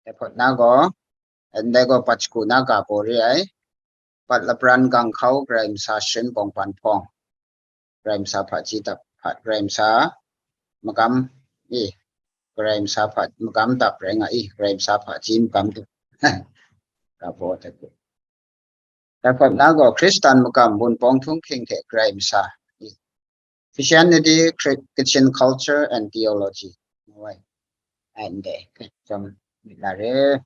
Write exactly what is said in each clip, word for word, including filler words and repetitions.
Dai hpawt na gaw, ndai gaw pat shagu na ga gaw re ai. Pat lapran gang hkau Karai Masa sharin bawng ban hpawng, Karai Masa hpaji dap hpat, Karai Masa magam, e, Karai Masa hpa magam dap rai nga i, Karai Masa hpaji magam dap. Ga baw dai gaw. Dai hpawt na gaw, Hkristan magam Wunpawng htunghking hte Karai Masa, Christianity, Chri-, Kachin culture and theology. Wai. Ai ndai, kachyam myit la re.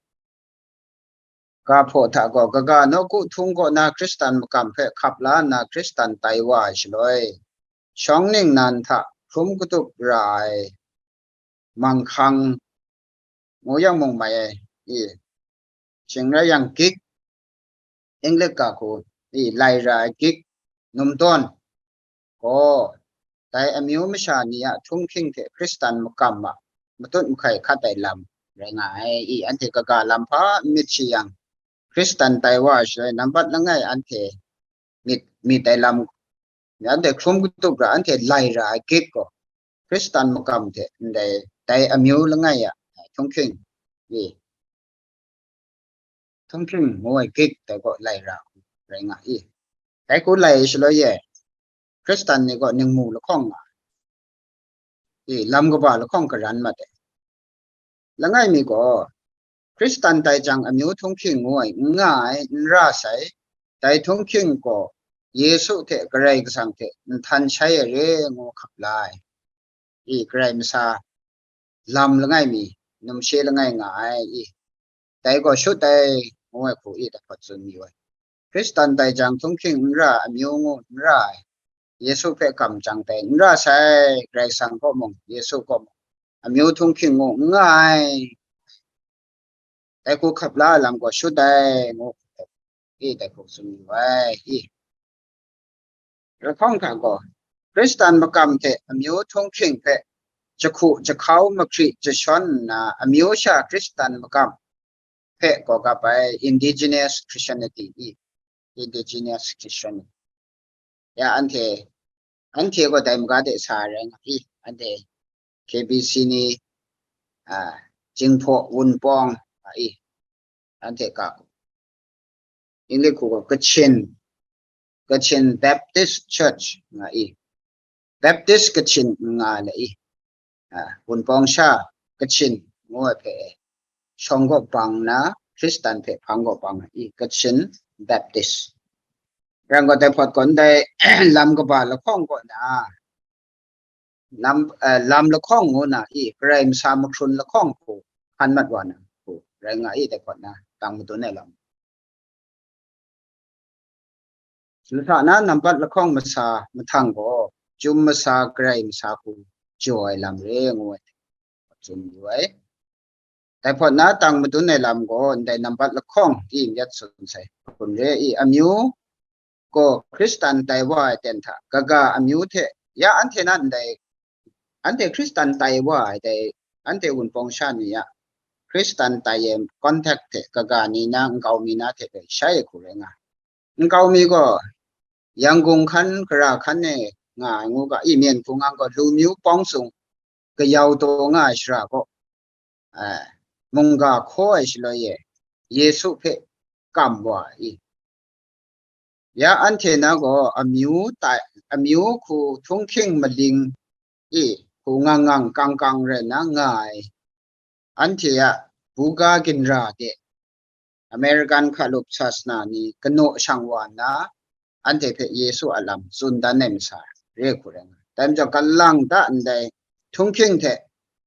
Ga hpaw hta gaw, kaga nawku htung kaw na Hkristan magam hpe hkap la nna Hkristan tai wa ai shaloi, shawng ningnan hta hkrum katup ra ai manghkang ngu yang mung mai ai, i, shing rai yang, gig, English ga hku, i, lai ra ai gig, num tawn gaw, dai amyu masha ni a htunghking hte Hkristan magam a matut mahkai hkat ai lam rai nga ai, i, anhte kaga lam hpa n myit shi yang, Hkristan tai wa ai shaloi, nambat langai anhte myit, myit ai lam, anhte hkrum katup ra, anhte lai ra ai gig gaw, Hkristan magam hte ndai, dai amyu langai a htunghking, i, htunghking ngu ai gig dai gaw lai ra ai rai nga i. Dai hku lai shaloi e, Hkristan ni gaw ningmu lahkawng nga ai, i, lam kaba lahkawng karan mat ai. Langai mi gaw, Hkristan tai jang amyu htunghking ngu ai n nga ai, n ra sai, dai htunghking gaw Yesu hte Karai Kasang hte nhtan shai ai re ngu hkap la ai, i, Karai Masa lam langai mi, numshe langai nga ai, i, dai gaw shut ai, ngu ai hku, i, dai hpawt tsun mayu ai. Hkristan tai jang htunghking n ra, amyu ngu n ra ai, Yesu hpe kam chyang tai n ra sai, Karai Kasang kaw mung, Yesu kaw mung, amyu htunghking ngu n nga ai. Dai hku hkap la ai lam gaw shut ai, ngu, i, dai hku tsun yu ai, i. Lahkawng hta gaw, Hkristan magam hte amyu htunghking hpe jahku jahkau mahkri jashawn nna, amyu sha Hkristan magam hpe gaw gap ai indigenous Christianity, i, indigenous Christianity. Ya, anhte, anhte gaw dai maga de sa ai rai nga i, anhte K B C ni, a, Jinghpaw Wunpawng, a, i, anhte ga, English hku gaw Kachin, Kachin Baptist Church nga i, Baptist Kachin n nga le i, a, Wunpawng sha Kachin ngu ai hpe shawng gaw bang nna, Hkristan hpe hpang gaw bang ai i, Kachin Baptist. Rai gaw, dai hpawt gaw ndai lam kaba lahkawng kaw na, lam, eh, lam lahkawng ngu na i, Karai Masa mahkrun lahkawng hku hkan mat wa na hku rai nga i, dai hpawt na tang madun ai lam. Lasa na nambat lahkawng masa mahtang gaw, Chyum masa, Karai masa hku jaw ai lam re ngu ai, tsun yu ai. Dai hpawt na tang madun ai lam gaw, ndai nambat lahkawng i myat tsun sai hkun re i, amyu gaw Hkristan tai wa ai ten hta kaga amyu hte, ya anhte na ndai, anhte Hkristan tai wa ai dai, anhte Wunpawng sha ni a Hkristan tai ai contact hte kaga ni na nkau mi na hte bai shai ai hku rai nga. Nkau mi gaw Yangon hkan, Kara hkan e nga ai ngu ga, i, myen hpung ang gaw Lumyu Pawng Sung kayau taw nga ai shara gaw, a, mungga hkaw ai shaloi e, Yesu hpe kam wa ai i. Ya anhte na gaw amyu tai, amyu hku htunghking maling i, hku ngang ngang kang kang rai na nga ai, anhte a buga ginra de American hkalup sasana ni kanaw shang wa nna, anhte hpe Yesu a lam tsun dan ai masa re hku rai nga ai. Dai majaw, kalang ta ndai htunghking hte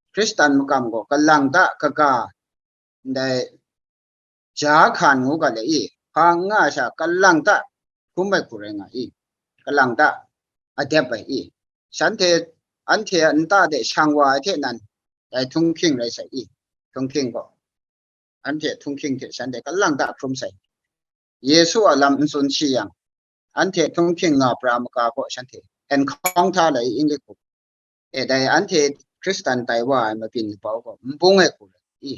Hkristan magam gaw kalang ta kaga ndai ja hkan ngu ga le i, hpa n nga ai sha kalang ta hkrum ai hku rai nga i, kalang ta adep ai i, shanhte, anhte a nta de shang wa ai hte nan, dai htunghking rai sai i, htunghking gaw, anhte htunghking hte shanhte kalang ta hkrum sai. Yesu a lam n tsun shi yang, anhte htunghking nga pra maga gaw shanhte encounter lai i, English hku. E, dai anhte Hkristan tai wa ai mabyin labau gaw n bung ai hku rai i,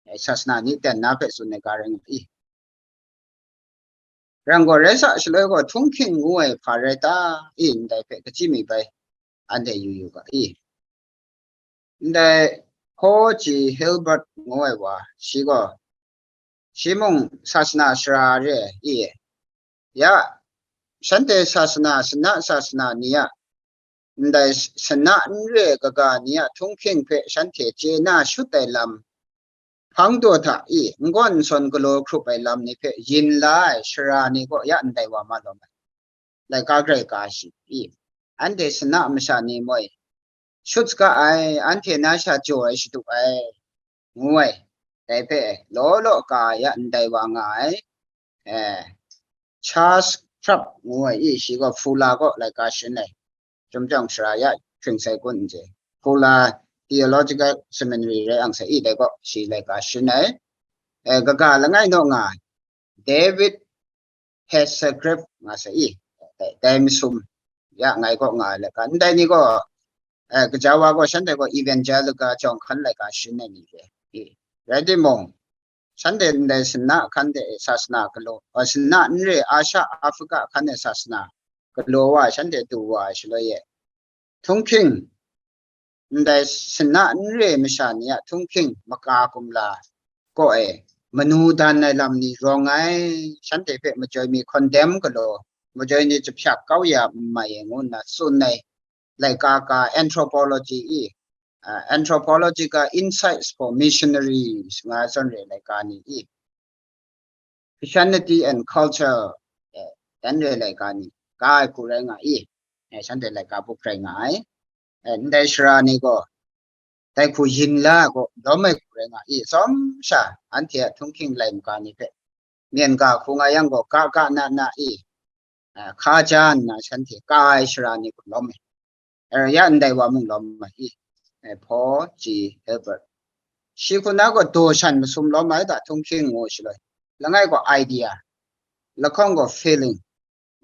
dai sasana ni ten na hpe tsun ai ga rai nga i. Rai gaw, rai sa shaloi gaw, htunghking ngu ai hpa rai ta i, ndai hpe kachyi mi bai, anhte yu yu ga i. Ndai Paul G. Hilbert ngu ai wa, shi gaw, shi mung sasana sara re ai, i, ya, shanhte sasana, sana sasana ni a, ndai sana n re ai kaga ni a htunghking hpe shanhte chye na shut ai lam, hpang daw hta i, n gawn n sawn galaw hkrup ai lam ni hpe yin la ai sara ni gaw ya ndai wa ma lawm ai. Laika grai ka shi i, anhte sana masha ni moi, shut saga ai, anhte na sha jaw ai shadu ai, ngu ai. Dai hpe law law ka ya ndai wa nga ai, eh, Charles Crabb ngu ai i, shi gaw Fuller kaw laika shin ai. Chyum jang sara ya hpring sai kun n chye. Fuller Theological Seminary rai ang sai i, dai gaw shi laika shin ai. Eh, kaga langai naw nga ai. David Hazelgrave nga sai i, dai, dai masum ya ngai kaw nga ai laika. Ndai ni gaw, eh, kaja wa gaw shanhte gaw Evangelical jawng hkan laika shin ai ni re. I, rai timung, shanhte ndai sana hkan de sasana galaw, eh, sana n re Asia, Africa hkan de sasana galaw wa shanhte du wa ai shaloi e, htunghking, ndai sana n re masha ni a htunghking maka kumla kaw e manu dan ai lam ni rawng ai, shanhte hpe majoi mi condemn galaw, majoi ni jahpyak kau ya n mai e ngu nna tsun ai laika ka Anthropology i, ah, Anthropological Insights for Missionaries nga zawn re laika ni i, Christianity and Culture, eh, dan re laika ni ka ai hku rai nga i, eh, shanhte laika buk rai nga ai. Eh, ndai sara ni gaw, dai hku yin la ai gaw lawm ai hku rai nga i, tsawm sha anhte a htunghking lai maga ni hpe, myen ga hku nga yang gaw, ga ga na na i, eh, hka ja nna shanhte ka ai sara ni hku lawm ai. Eh, ya ndai wa mung lawm ai i, eh, Paul G. Hilbert. Shi hku na gaw daw shan masum lawm ai da, htunghking ngu shaloi. Langai gaw idea, lahkawng gaw feeling,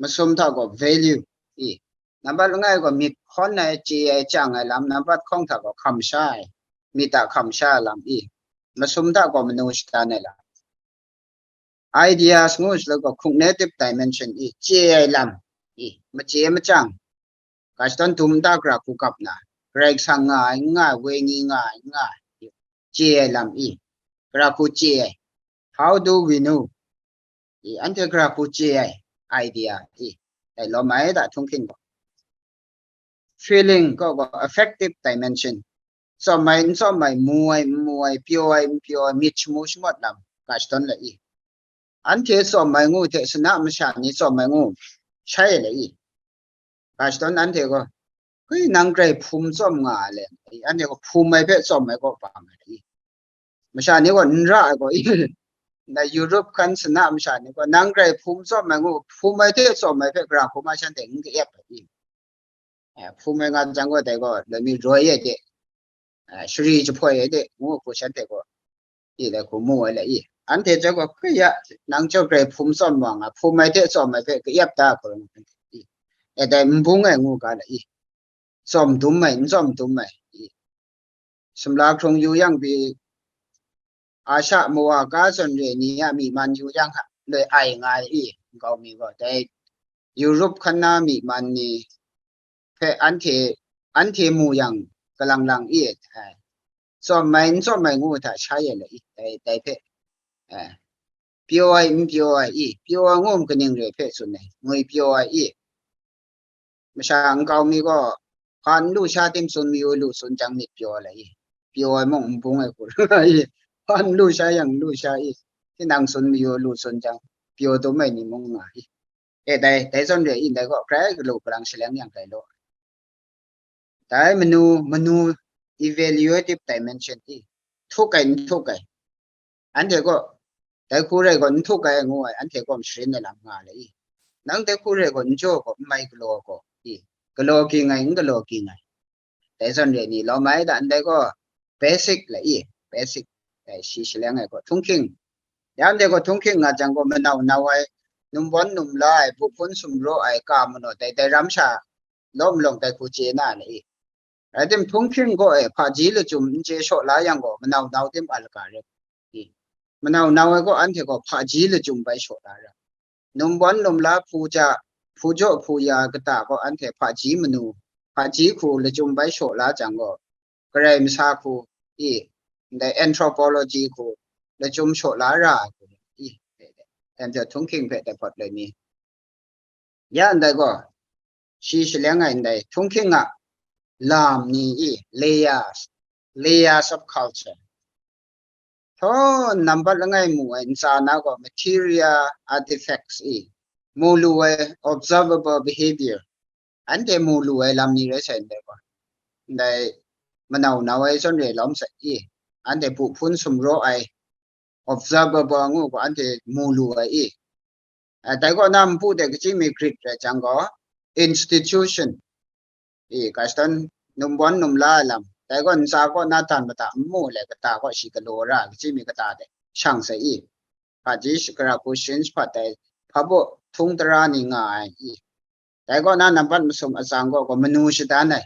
masum hta gaw value i. Nambat langai gaw myit hkawn ai, chye ai, chyang ai lam, nambat hkawng hta gaw hkam sha ai, myit a hkam sha ai lam i. Masum hta gaw manu shadan ai lam. Ideas ngu shaloi gaw cognitive dimension i, chye ai lam i, machye machyang, ga shadawn dum nta gara hku kap na, Karai Kasang nga ai, n nga ai, wenyi nga ai, n nga ai, chye ai lam i, gara hku chye ai, how do we know? I, anhte gara hku chye ai, idea i, dai lawm ai da, htunghking gaw. Feeling kaw gaw affective dimension. Tsawm ai, n tsawm ai, mu ai, n mu ai, pyaw ai, n pyaw ai, myit shamu shamawt lam, ga shadawn lai i. Anhte tsawm ai ngu hte sana masha ni tsawm ai ngu shai ai lai i. Ga shadawn anhte gaw, "Hui, nang grai hpum tsawm nga ai le," anhte gaw hpum ai hpe tsawm ai kaw bang ai i. Masha ni gaw n ra ai gaw i. Na Europe hkan sana masha ni gaw, "Nang grai hpum tsawm ai ngu, hpum ai hte tsawm ai hpe gara hku ma shanhte n ka-ep ai i." Eh, hpum ai nga jang gaw, dai gaw loi mi roi ai de, eh, shari jahpoi ai de, ngu hku shanhte gaw, i, dai hku mu ai le i. Anhte chyawm gaw, "Hkri ya, nang chyawm grai hpum tsawm wa nga, hpum ai hte tsawm ai hpe ka-ep da," hku rai nga ai i. E dai n bung ai ngu ga le i. Tsawm dum ai, n tsawm dum ai i. Sumla hkrung yu yang pyi, Asha mawa ka zawn re ni a myi man yu yang hta loi ai nga ai i, nkau mi gaw dai Europe hkan na myi man ni hpe anhte, anhte mu yang kalang lang i, eh, tsawm ai n tsawm ai ngu hta sha ye le i, dai, dai hpe, eh, pyaw ai n pyaw ai i, pyaw ai ngu kaning re hpe tsun ai, ngwi pyaw ai i, masha nkau mi gaw, hpa n lu sha tim tsun mayu lu tsun jang myit pyaw ai le i, pyaw ai mung n bung ai hku rai i, hpa n lu sha yang n lu sha i, tinang tsun mayu lu tsun jang, pyaw dum ai ni mung nga i. E dai, dai zawn re i, ndai gaw grai galu galang shaleng yang tai law. Dai manu, manu evaluative dimension i, htuk ai, n htuk ai. Anhte gaw, dai hku rai gaw, n htuk ai ngu ai, anhte gaw masharin ai lam nga le i. Nang dai hku rai gaw, n jaw gaw, n mai galaw gaw, i, galaw ging ai, n galaw ging ai. Dai zawn re ni lawm ai da, ndai gaw, basic le i, basic, dai shi shaleng ai gaw, htunghking. Ya anhte gaw htunghking nga jang gaw, manau nau ai, numbawn numla ai, buhpun sumraw ai, ka manaw dai, dai ram sha, lawm lawng dai hku chye na le i. Rai tim, htunghking gaw e hpaji lachyum n chye shaw la yang gaw, manau nau tim a laka rai i. Manau nau ai gaw, anhte gaw hpaji lachyum bai shaw la ra. Numbawn numla hpu ja, hpu jaw hpu ya kata gaw, anhte hpaji manu, hpaji hku lachyum bai shaw la jang gaw, Karai masa hku i, ndai anthropology hku lachyum shaw la ra ai hku i, dai hte htung hking hpe dai hpawt loi mi. Ya ndai gaw, shi shaleng ai ndai htung hking a lam ni i, layers, layers of culture. Htaw nambat langai mu ai ntsa na gaw material artifacts i, mu lu ai observable behavior, anhte mu lu ai lam ni rai sai ndai gaw, ndai manau nau ai zawn re lawm sai i, anhte bu hpun sumraw ai observable ngu gaw anhte mu lu ai i. Dai kaw na npu de kachyi mi Greek rai jang gaw, institution, i, Gaston numbawn numla ai lam, dai gaw ntsa kaw na dan mada n mu le kata kaw shi galaw ra ai kachyi mi kata de shang sai i. Hpaji shakara hku sharin shahpat ai hpa baw htung tara ni nga ai i. Dai kaw na nambat masum atsang kaw gaw manu shadan ai.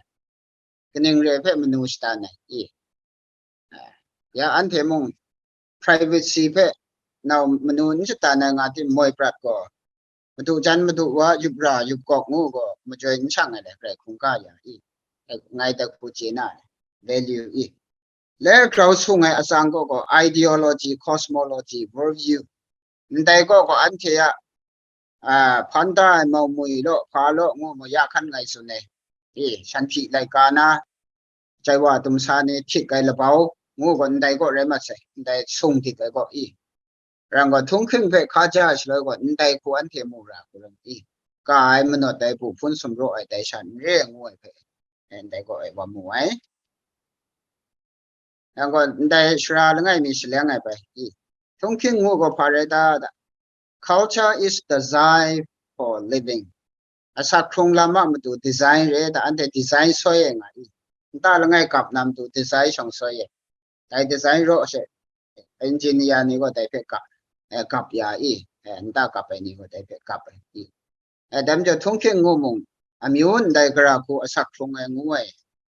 Kaning re ai hpe manu shadan ai i. Ya anhte mung privacy hpe nau manu n shadan ai nga tim moi prat gaw, madu jan madu wa yup ra yup gawk ngu gaw majoi n shang ai le hkrai hkungga ya i. Ngai dai hku chye na ai, value i. Le grau sung ai atsang kaw gaw ideology, cosmology, worldview, ndai kaw gaw anhte a, a, hpan da ai mau mui law, hpa law ngu mu ya hkan ngai tsun ai. E, shan hpyi laika na, jai wa dumsa ni htik ai labau ngu gaw ndai kaw rai mat sai, ndai sung dik ai kaw i. Rang gaw htung hking hpe hka ja ai shaloi gaw ndai hku anhte mu ra hku rai i. Ka ai manawt ai bu hpun sumraw ai dai sha n re ngu ai hpe, ndai kaw e wa mu ai. Yang gaw ndai sara langai mi shaleng ai bai i. Htung hking ngu gaw hpa rai ta da? Culture is design for living. Asak hkrung lam a matu design re da, anhte design soi ai nga i. Nta langai kap na matu design shawng soi ai. Dai design raw she, engineer ni gaw dai hpe kap, eh, kap ya i, eh, nta kap ai ni gaw dai hpe kap ai i. Eh, dai majaw htung hking ngu mung, amyu ndai gara hku asak hkrung ai ngu ai,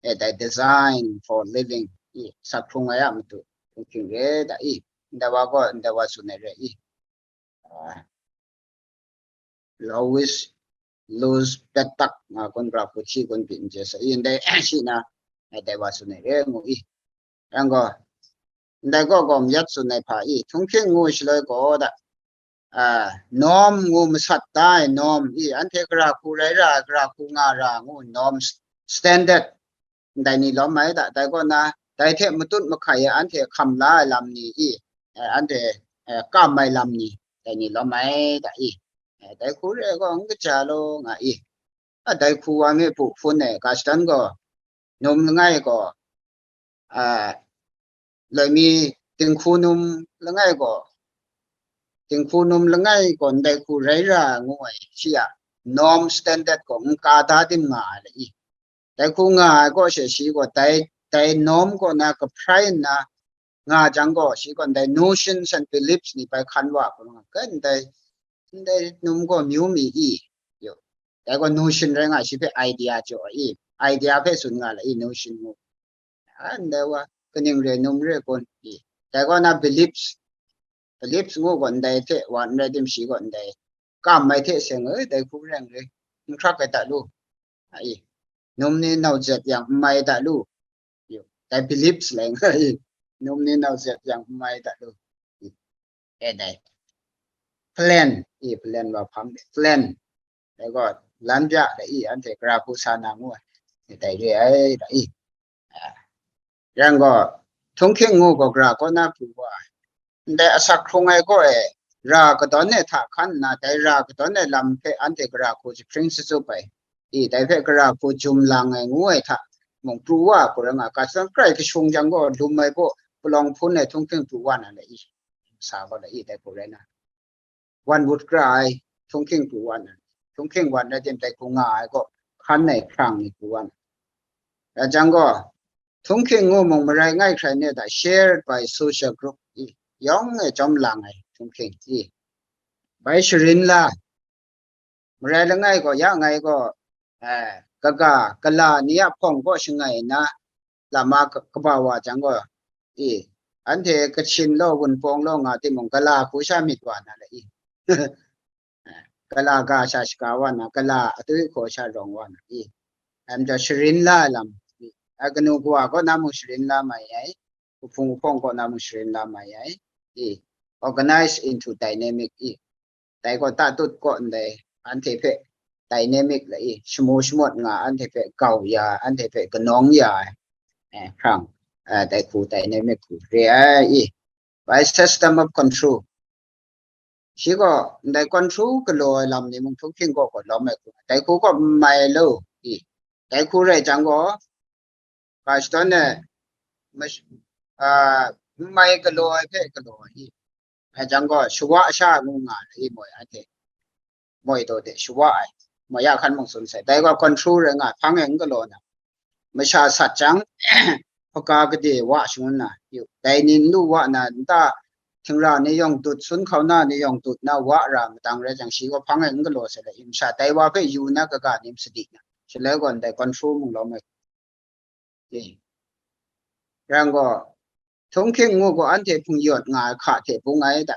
eh, dai design for living i, asak hkrung ai a matu htung hking re da i, ndai wa gaw ndai wa tsun ai re i. Ah, Louis, Louis Betak nga kun gara hku hti kun pyi n chye sa i, ndai shi na, eh, dai wa tsun ai re ngu i. Yang gaw, ndai gaw gaw mayat tsun ai hpa i, htung hking ngu shaloi gaw da, a, norm ngu masat da ai norm i, anhte gara hku rai ra ai, gara hku nga ra ngu norm s-, standard, ndai ni lawm ai da, dai kaw na, dai hte matut mahkai ai anhte hkam la ai lam ni i, eh, anhte, eh, kam ai lam ni, dai ni lawm ai da i, eh, dai hku re ai gaw n kaja law nga i, a, dai hku wa mi bu hpun e, Gaston gaw, num langai gaw, a, loi mi dinghku num langai gaw, dinghku num langai gaw ndai hku rai ra ngu ai, shi a norm standard gaw n ka da dim nga ai la i. Dai hku nga ai gaw she shi gaw dai, dai norm kaw na kahprai nna nga jang gaw, shi gaw ndai notions and beliefs ni bai hkan wa hkrum nga, kan ndai, ndai num gaw myu mi i, yo. Dai gaw notion rai nga, shi hpe idea jaw i, idea hpe tsun nga la i, notion ngu. A, ndai wa, kaning re num re kun i. Dai gaw na beliefs, beliefs ngu gaw ndai hte wa n rai tim shi gaw ndai kam ai hte seng, e, dai hku reng re, n hkrak ai ta lu. A i, num ni nau zet yang n mai ta lu. Yu, dai beliefs lai nga i, num ni nau zet yang n mai ta lu. I, e dai. Plan, i, plan wa hpang de. Plan. Dai gaw, lan bya da i, anhte gara hku sa na ngu ai. Dai re ai da i. A, yang gaw, htung hking ngu gaw gara kaw na pru wa ai. Ndai asak hkrung ai kaw e, ra kadawn e hta hkan nna, dai ra kadawn ai lam hpe anhte gara hku jahpring shatsup ai. I, dai hpe gara hku jum lang ai ngu ai hta mung pru wa ai hku rai nga, Gaston grai kashung jang gaw, lum ai kaw palawng hpun e htung hking pru wa na le i, sa gaw le i, dai hku rai na. Wan wut kra ai, htung hking pru wa na, htung hking wan rai tim dai hku nga ai kaw, hkan ai hkrang ni pru wa na. Rai jang gaw, htung hking ngu mung marai ngai hkrai ne da, shared by social group i, yawng e chyawm lang ai htung hking i. Bai sharin la, marai langai gaw, ya ngai gaw, eh, kaga, kala ni a hpawng kaw shangai nna, lama ka-, kaba wa jang gaw, i, anhte Kachin law, Wunpawng law nga timung, kala hku sha myit wa na le i. Kala ga sha shaga wa na, kala atwi hkaw sha rawng wa na i. Dai majaw sharin la ai lam, i, a kanu kawa kaw na mung sharin la mai ai. Hpung hpawng kaw na mung sharin la mai ai. I, organize into dynamic i. Dai gaw tatut kaw ndai, anhte hpe dynamic la i, shamu shamawt nga, anhte hpe gau ya, anhte hpe kanawng ya ai, eh, hkrang, eh, dai hku dynamic hku re ai i. By system of control. Shi gaw ndai control galaw ai lam ni mung htunghking gaw gaw lawm ai hku, dai hku gaw n mai lo i. Dai hku rai jang gaw, ga shadawn e, mash-, ah, n mai galaw ai hpe galaw ai i. Ai jang gaw, shawa sha ngu nga ai i, moi anhte. Moi taw de shawa ai. Moi ya hkan mung tsun sai. Dai gaw control rai nga, hpang e n galaw na. Masha sat jang, hpaka gade wa shangun na, yu, dai ni n lu wa na, nta htingra ni yawng dut, sun hkauna ni yawng dut na wa ra madang rai jang, shi gaw hpang e n galaw sai le, i masha dai wa hpe yu na kaga ni sadi na, shaloi gaw ndai control mung lawm ai. E. Rai gaw, htunghking ngu gaw anhte hpung yawt nga ai hka hte bung ai da.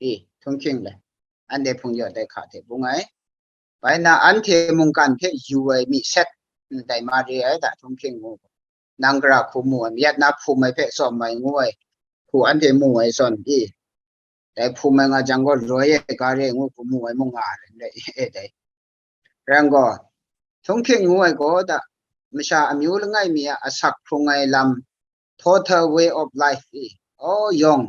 E, htunghking le, anhte hpung yawt ai hka hte bung ai. Bai na anhte mungkan hpe yu ai mi set ndai ma re ai da, htunghking ngu gaw. Nang gara hku mu ai, mayat na hpum ai hpe tsawm ai ngu ai hku anhte mu ai zawn i. Dai hpum ai nga jang gaw, roi ai ga re ngu hku mu ai mung nga ai rai, e dai. Rai gaw, htunghking ngu ai gaw da, masha amyu langai mi a asak hkrung ai lam, total way of life i, aw yawng,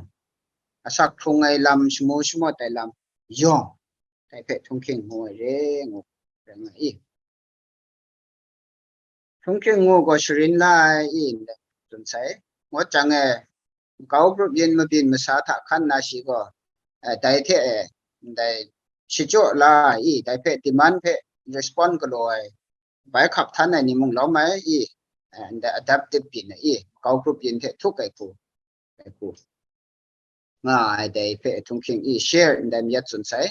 asak hkrung ai lam, shamu shamawt ai lam, yawng, dai hpe htunghking ngu ai re ngu rai nga i. Htunghking ngu gaw sharin la ai i, ndai tsun sai. Ngut jang e, makau grup yin mabyin masa hta hkan na shi gaw, eh, dai hte e, ndai shachyaw la ai i, dai hpe demand hpe respond galaw ai, bai hkap htan ai ni mung lawm ai i, eh, ndai adaptive byin ai i, makau grup yin hte htuk ai hku, ai hku nga ai dai hpe htunghking i, share ndai mayat tsun sai.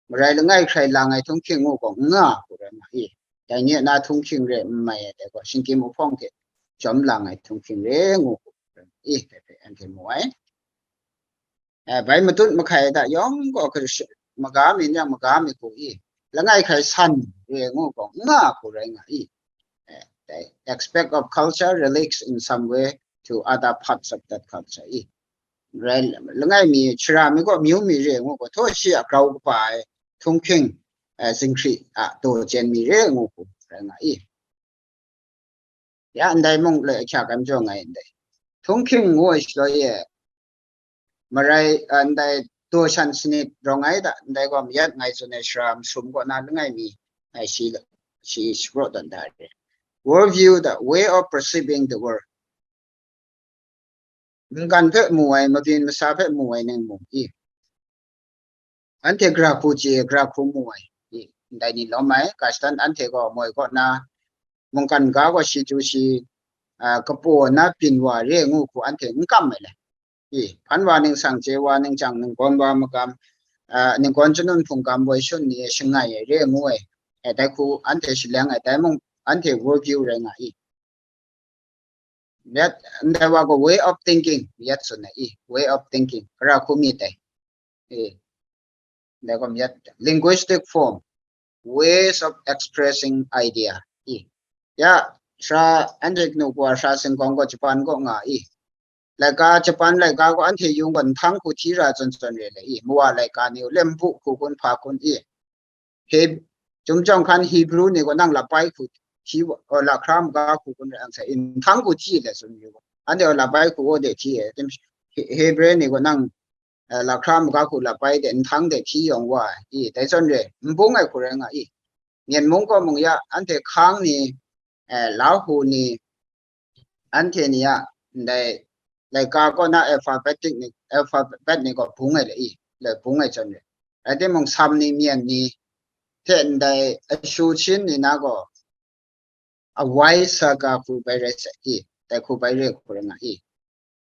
Marai langai hkrai lang ai htunghking ngu gaw n nga hku rai nga i. Dai ni a na htunghking re n mai ai dai gaw, shinggyim uhpawng hte jawm lang ai htunghking re ngu hku rai nga i, dai hpe anhte mu ai. Eh, bai matut mahkai ai da yawng gaw, hkra shi-, maga mi n yang maga mi hku i, langai hkrai san re ngu gaw n nga hku rai nga i. Eh, dai aspect of culture relates in some way to other parts of that culture i. Rai, langai mi, shara mi gaw amyu mi re ngu gaw, htaw shi a grau kaba ai htunghking, eh, zinghkri a daw jen mi re ngu hku rai nga i. Ya, ndai mung le ahkyak ai majaw ngai ndai. Htunghking ngu ai shaloi e, marai, ah, ndai daw shan sanit rawng ai da, ndai gaw mayat ngai tsun ai shara masum kaw na langai mi, ai shi, shi shapraw tawn da re. World view, the way of perceiving the world. Mungkan hpe mu ai, mabyin masa hpe mu ai ning mung i. Anhte gara hku chye, gara hku mu ai, i, ndai ni lawm ai, ga shadawn anhte gaw moi kaw na, mungkan ga gaw shi chyu shi, a, kapaw na byin wa re ngu hku anhte n kam ai le. I, hpan wa ningsang chye wa, ningchang ninggawn wa magam, a, ninggawn janun hpung gam woi shun ni e shangai ai re ngu ai, e, dai hku anhte shaleng ai, dai mung anhte world view rai nga i. Myat, ndai wa gaw way of thinking, myat tsun ai i, way of thinking, gara hku myit ai. E, ndai gaw myat, linguistic form, ways of expressing idea. I, ya, sara anhte kanu gaw, sara singkawng gaw Japan kaw nga i. Laika, Japan laika gaw anhte yung gaw nhtang hku hti ra zawn zawn re le i, mawa laika ni u, lembu hku kun, hpa kun i. He, Chyum Jawng Hkan Hebrew ni gaw nang lapai hku hti wa, o, lahkra maga hku kun rai ang sai, nhtang hku hti let tsun yu gaw. Anhte gaw lapai hku o de hti e, tim, He-, Hebrew ni gaw nang, eh, lahkra maga hku lapai de, nhtang de hti yawng wa ai, i, dai zawn re, n bung ai hku rai nga i. Myen mung kaw mung ya, anhte hkang ni, eh, Lahu ni, anhte ni a ndai laika kaw na alphabetic ni, alphabet ni gaw bung ai le i, le bung ai zawn re. Rai timung, Sam ni, Myen ni hte ndai Ashu Chin ni na gaw awai saga hku bai rai sai i, dai hku bai re hku rai nga i.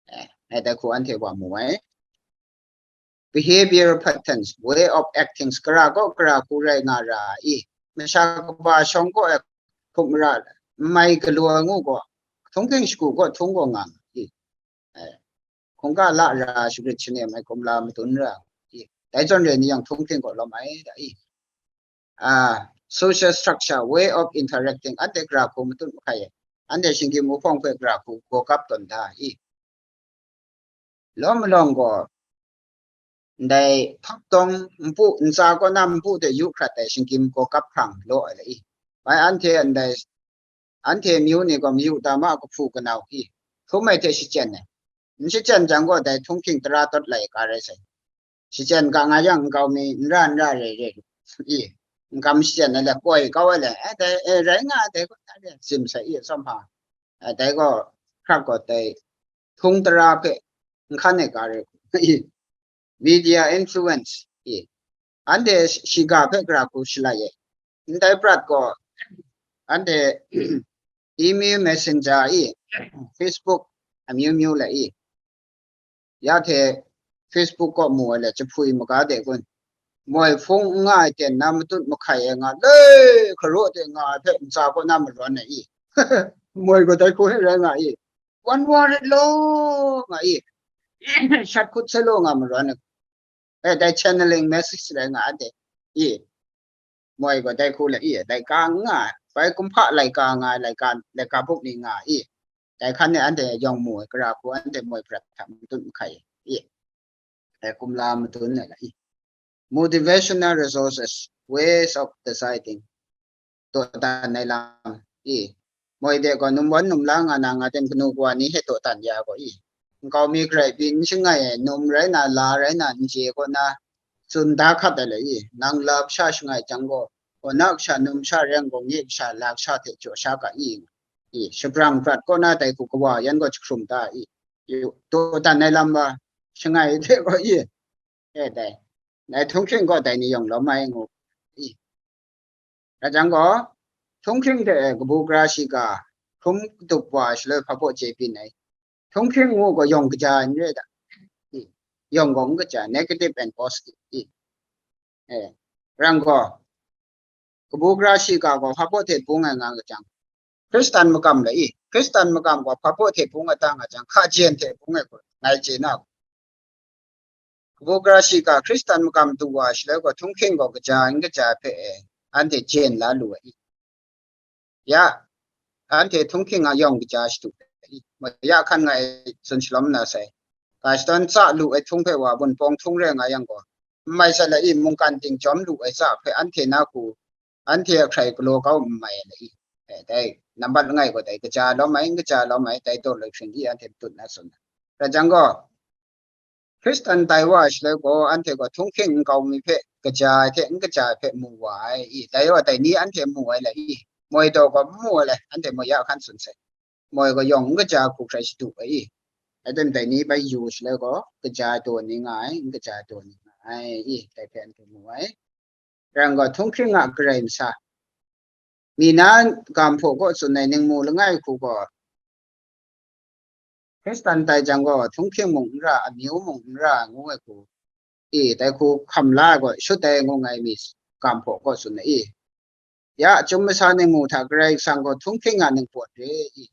Eh, dai hku anhte wa mu ai. Behavioral patterns, way of acting, gara gaw gara hku rai nga ra i. Masha kaba shawng gaw e hkum mara, n mai galaw ai ngu gaw, htunghking shagu gaw htung gaw nga nga i. Eh, hkungga la ra, shagrit shanem ai kumla madun ra i. Dai zawn re ni yang htunghking gaw lawm ai da i. Ah, social structure, way of interacting, anhte gara hku matut mahkai ai. Anhte shinggyim uhpawng hpe gara hku gaw kap tawn da i. Law malawng gaw, ndai hpakdawng npu, ntsa kaw na npu de yu hkrat ai shinggyim gaw kap hprang law ai la i. Bai anhte ndai, anhte amyu ni gaw mayu ta ma, kahpu kanau i, hkrum ai hte shachyen ai. N shachyen jang gaw, dai htunghking tara tawt lai ga rai sai. Shachyen ga nga yang, nkau mi n ra n ra re re lu i, n kam shachyen ai le, koi kau ai le, eh, dai, eh, rai nga ai, dai gaw, dai re, tsim sai i, tsawm hpa. Eh, dai gaw, hkrak gaw, dai htung tara hpe n hkan ai ga re i, media influence i, anhte shiga hpe gara hku shalai e. Ndai prat gaw, anhte email, messenger i, Facebook, amyu myu le i, ya hte Facebook kaw mu ai le, jahpui maga de kun, moi hpung n nga ai ten na matut mahkai ai nga, le hkaraw de nga ai hpe ntsa kaw na marawn ai i, moi gaw dai hku hte rai nga i, wan wa ret law nga i, shat hkut sai law nga marawn ai, eh, dai channeling message rai nga ai de i, moi gaw dai hku le i, laika n nga ai, bai kumhpa laika nga ai, laika, laika buk ni nga ai i, dai hkan e anhte yawng mu ai, gara hku anhte moi prat hta matut mahkai i, dai kumla madun ai la i, motivational resources, ways of deciding, dawdan ai lam i, moi de gaw numwan numla nga na nga ten kanu kawa ni hte dawdan ya gaw i, nkau mi garai pyi n shangai ai, num rai na, la rai na, n chye kaw na, tsun da hkat ai le i, nang la kasha shangai jang gaw, kaw na kasha, num sha, reng gaw, nye kasha, la kasha hte jaw sha ga i, i, shabrang prat kaw na dai hku kawa yan gaw jahkrum da i, i, dawdan ai lam wa, shangai hte gaw i, e dai, dai htunghking gaw dai ni yawng lawm ai ngu i, rai jang gaw, htunghking hte kabu gara shiga hkrum katup wa shaloi hpa baw chye byin ai. Htunghking ngu gaw yawng kaja n re da. I, yawng gaw n kaja, negative and positive i. Eh, rang gaw, kabu gara shiga gaw hpa baw hte bung ai nga nga jang, Hkristan makam le i, Hkristan makam gaw hpa baw hte bung ai ta nga jang, hkajen hte bung ai gaw ngai chye na gaw, kabu gara shiga Hkristan makam du wa shaloi gaw, htunghking gaw kaja n kaja hpe e, anhte jen la lu ai i. Ya, anhte htunghking a yawng kaja shadu ai i, ma ya hkan ngai tsun shalawm na sai. Ga shadawn tsa lu ai htung hpe wa Wunpawng htung re nga yang gaw, n mai sai la i, mungkan ting chyawm lu ai tsa hpe anhte na hku, anhte a hkrai galaw kau n mai ai la i, eh, dai nambat langai gaw dai kaja lawm ai, n kaja lawm ai, dai daw lai hkring i anhte matut na tsun ai. Rai jang gaw, Hkristan tai wa ai shaloi gaw, anhte gaw htunghking nkau mi hpe kaja ai hte n kaja ai hpe mu wa ai i, dai wa dai ni anhte mu ai le i, moi taw gaw n mu ai le, anhte moi ya hkan tsun sai. Moi gaw yawng n kaja hku hkrai shadu ai i, aten dai ni bai yu shaloi gaw, kaja ai taw ni nga ai, n kaja ai taw ni nga ai i, dai hpe anhte mu ai. Rang gaw, htunghking a Karai Masa, mi na ga nhpaw kaw tsun ai ningmu langai hku gaw, Hkristan tai jang gaw, htunghking mung n ra, amyu mung n ra, ngu ai hku, e, dai hku hkam la ai gaw, shut ai ngu ngai mi ga nhpaw kaw tsun ai i. Ya, chyum masa ningmu hta Karai Kasang gaw htunghking a ningpawt re i.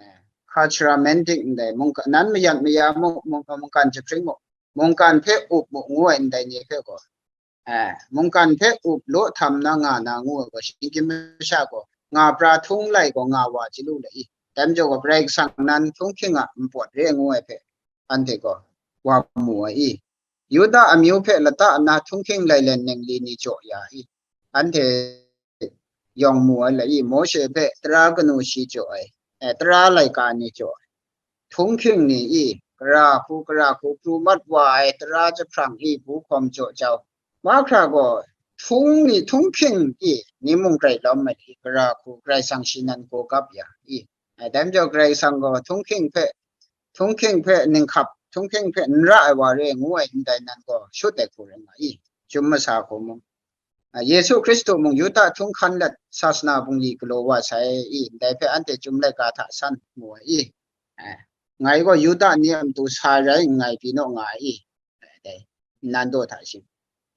Eh, cultural mandate ndai, mungka-, nan mayat maya mung, mung, mungkan jahpring mung, mungkan hpe up mu ngu ai ndai ni hpe gaw, eh, mungkan hpe up law htam na nga na ngu ai gaw, shinggyim masha gaw, nga pra htung lai gaw, nga wa chyalu le i. Dai majaw gaw, Karai Kasang nan htunghking a npawt re ngu ai hpe, anhte gaw wa mu ai i. Yuda amyu hpe lata nna htunghking lailen ningli ni jaw ya i. Anhte yawng mu ai la i, Mawshe hpe tara kanu shi jaw ai, eh, tara laika ni jaw ai, htunghking ni i, gara hku, gara hku pru mat wa ai tara jahprang i, bu hkawm jaw jau. Mahkra gaw, htung ni, htunghking i, ni mung grai lawm ai i, gara hku, Karai Kasang shi nan gaw gap ya i. Eh, dai majaw Karai Kasang gaw htunghking hpe, htunghking hpe ninghkap, htunghking hpe n ra ai wa re ngu ai ndai nan gaw, shut ai hku rai nga i, chyum masa hku mung, a, Yesu Hkristu mung Yuda htunghkan let sasana bungli galaw wa sai i, ndai hpe anhte chyum laika hta san mu ai i, a, ngai gaw Yuda ni a matu sa rai nngai pyi naw nga ai i, dai, nnan daw hta shing.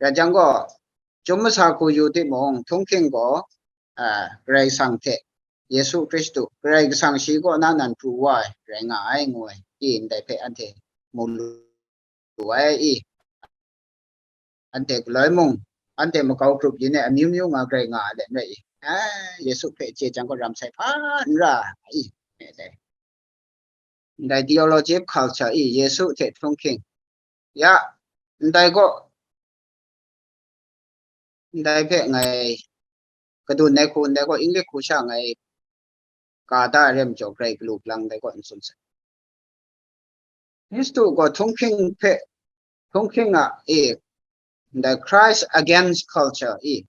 Rai jang gaw, chyum masa hku yu timung, htunghking gaw, a, Karai Kasang hte, Yesu Hkristu, Karai Kasang shi kaw na nan pru wa ai, rai nga ai, ngu ai, i ndai hpe anhte mu lu ai i. Anhte galoi mung, anhte makau grup yin e amyu myu nga grai nga ai let n rai i. A, Yesu hpe chye jang gaw ram sai hpa n ra ai i. ndai theology of culture i, Yesu hte htunghking. Ya, ndai gaw, ndai hpe ngai, kadun ai hku, ndai gaw English hku sha ngai, ka da ai rai majaw, grai galu galang ndai gaw n tsun sai. Kristu gaw htunghking hpe, htunghking a, e, ndai Christ against culture i,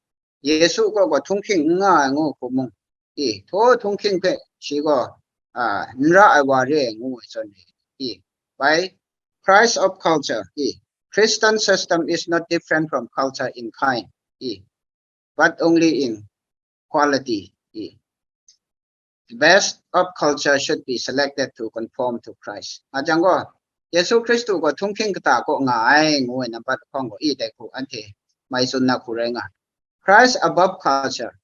Yesu gaw gaw htunghking n nga ai ngu hku mung, i, htaw htunghking hpe shi gaw, a, n ra ai wa re ai ngu ai zawn re, i, bai Christ of culture, i, Christian system is not different from culture in kind, i, but only in quality, i. Best of culture should be selected to conform to Christ. Nga jang gaw, Yesu Kristu gaw htunghking kata kaw nga ai, ngu ai nambat lahkawng gaw, i dai hku anhte mai tsun na hku rai nga. Christ above culture.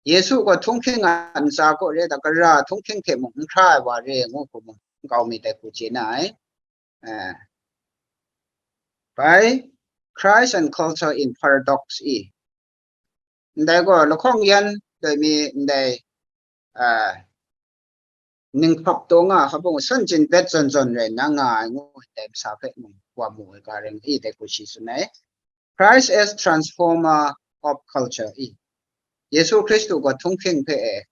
Yesu gaw htunghking a ntsa kaw re, da gara htunghking hte mung n hkra ai wa re, ngu hku mung n kau mi dai hku chye na ai. Eh. Bai, Christ and culture in paradox i. Ndai gaw lahkawng yan doi mi ndai, ah, ninghkap taw nga hkabung san chin pet zawn zawn rai nna nga ai ngu ndai masa hpe mung wa mu ai ga rai i dai hku shi tsun ai. Christ as transformer of culture i. Yesu Kristu gaw htunghking hpe e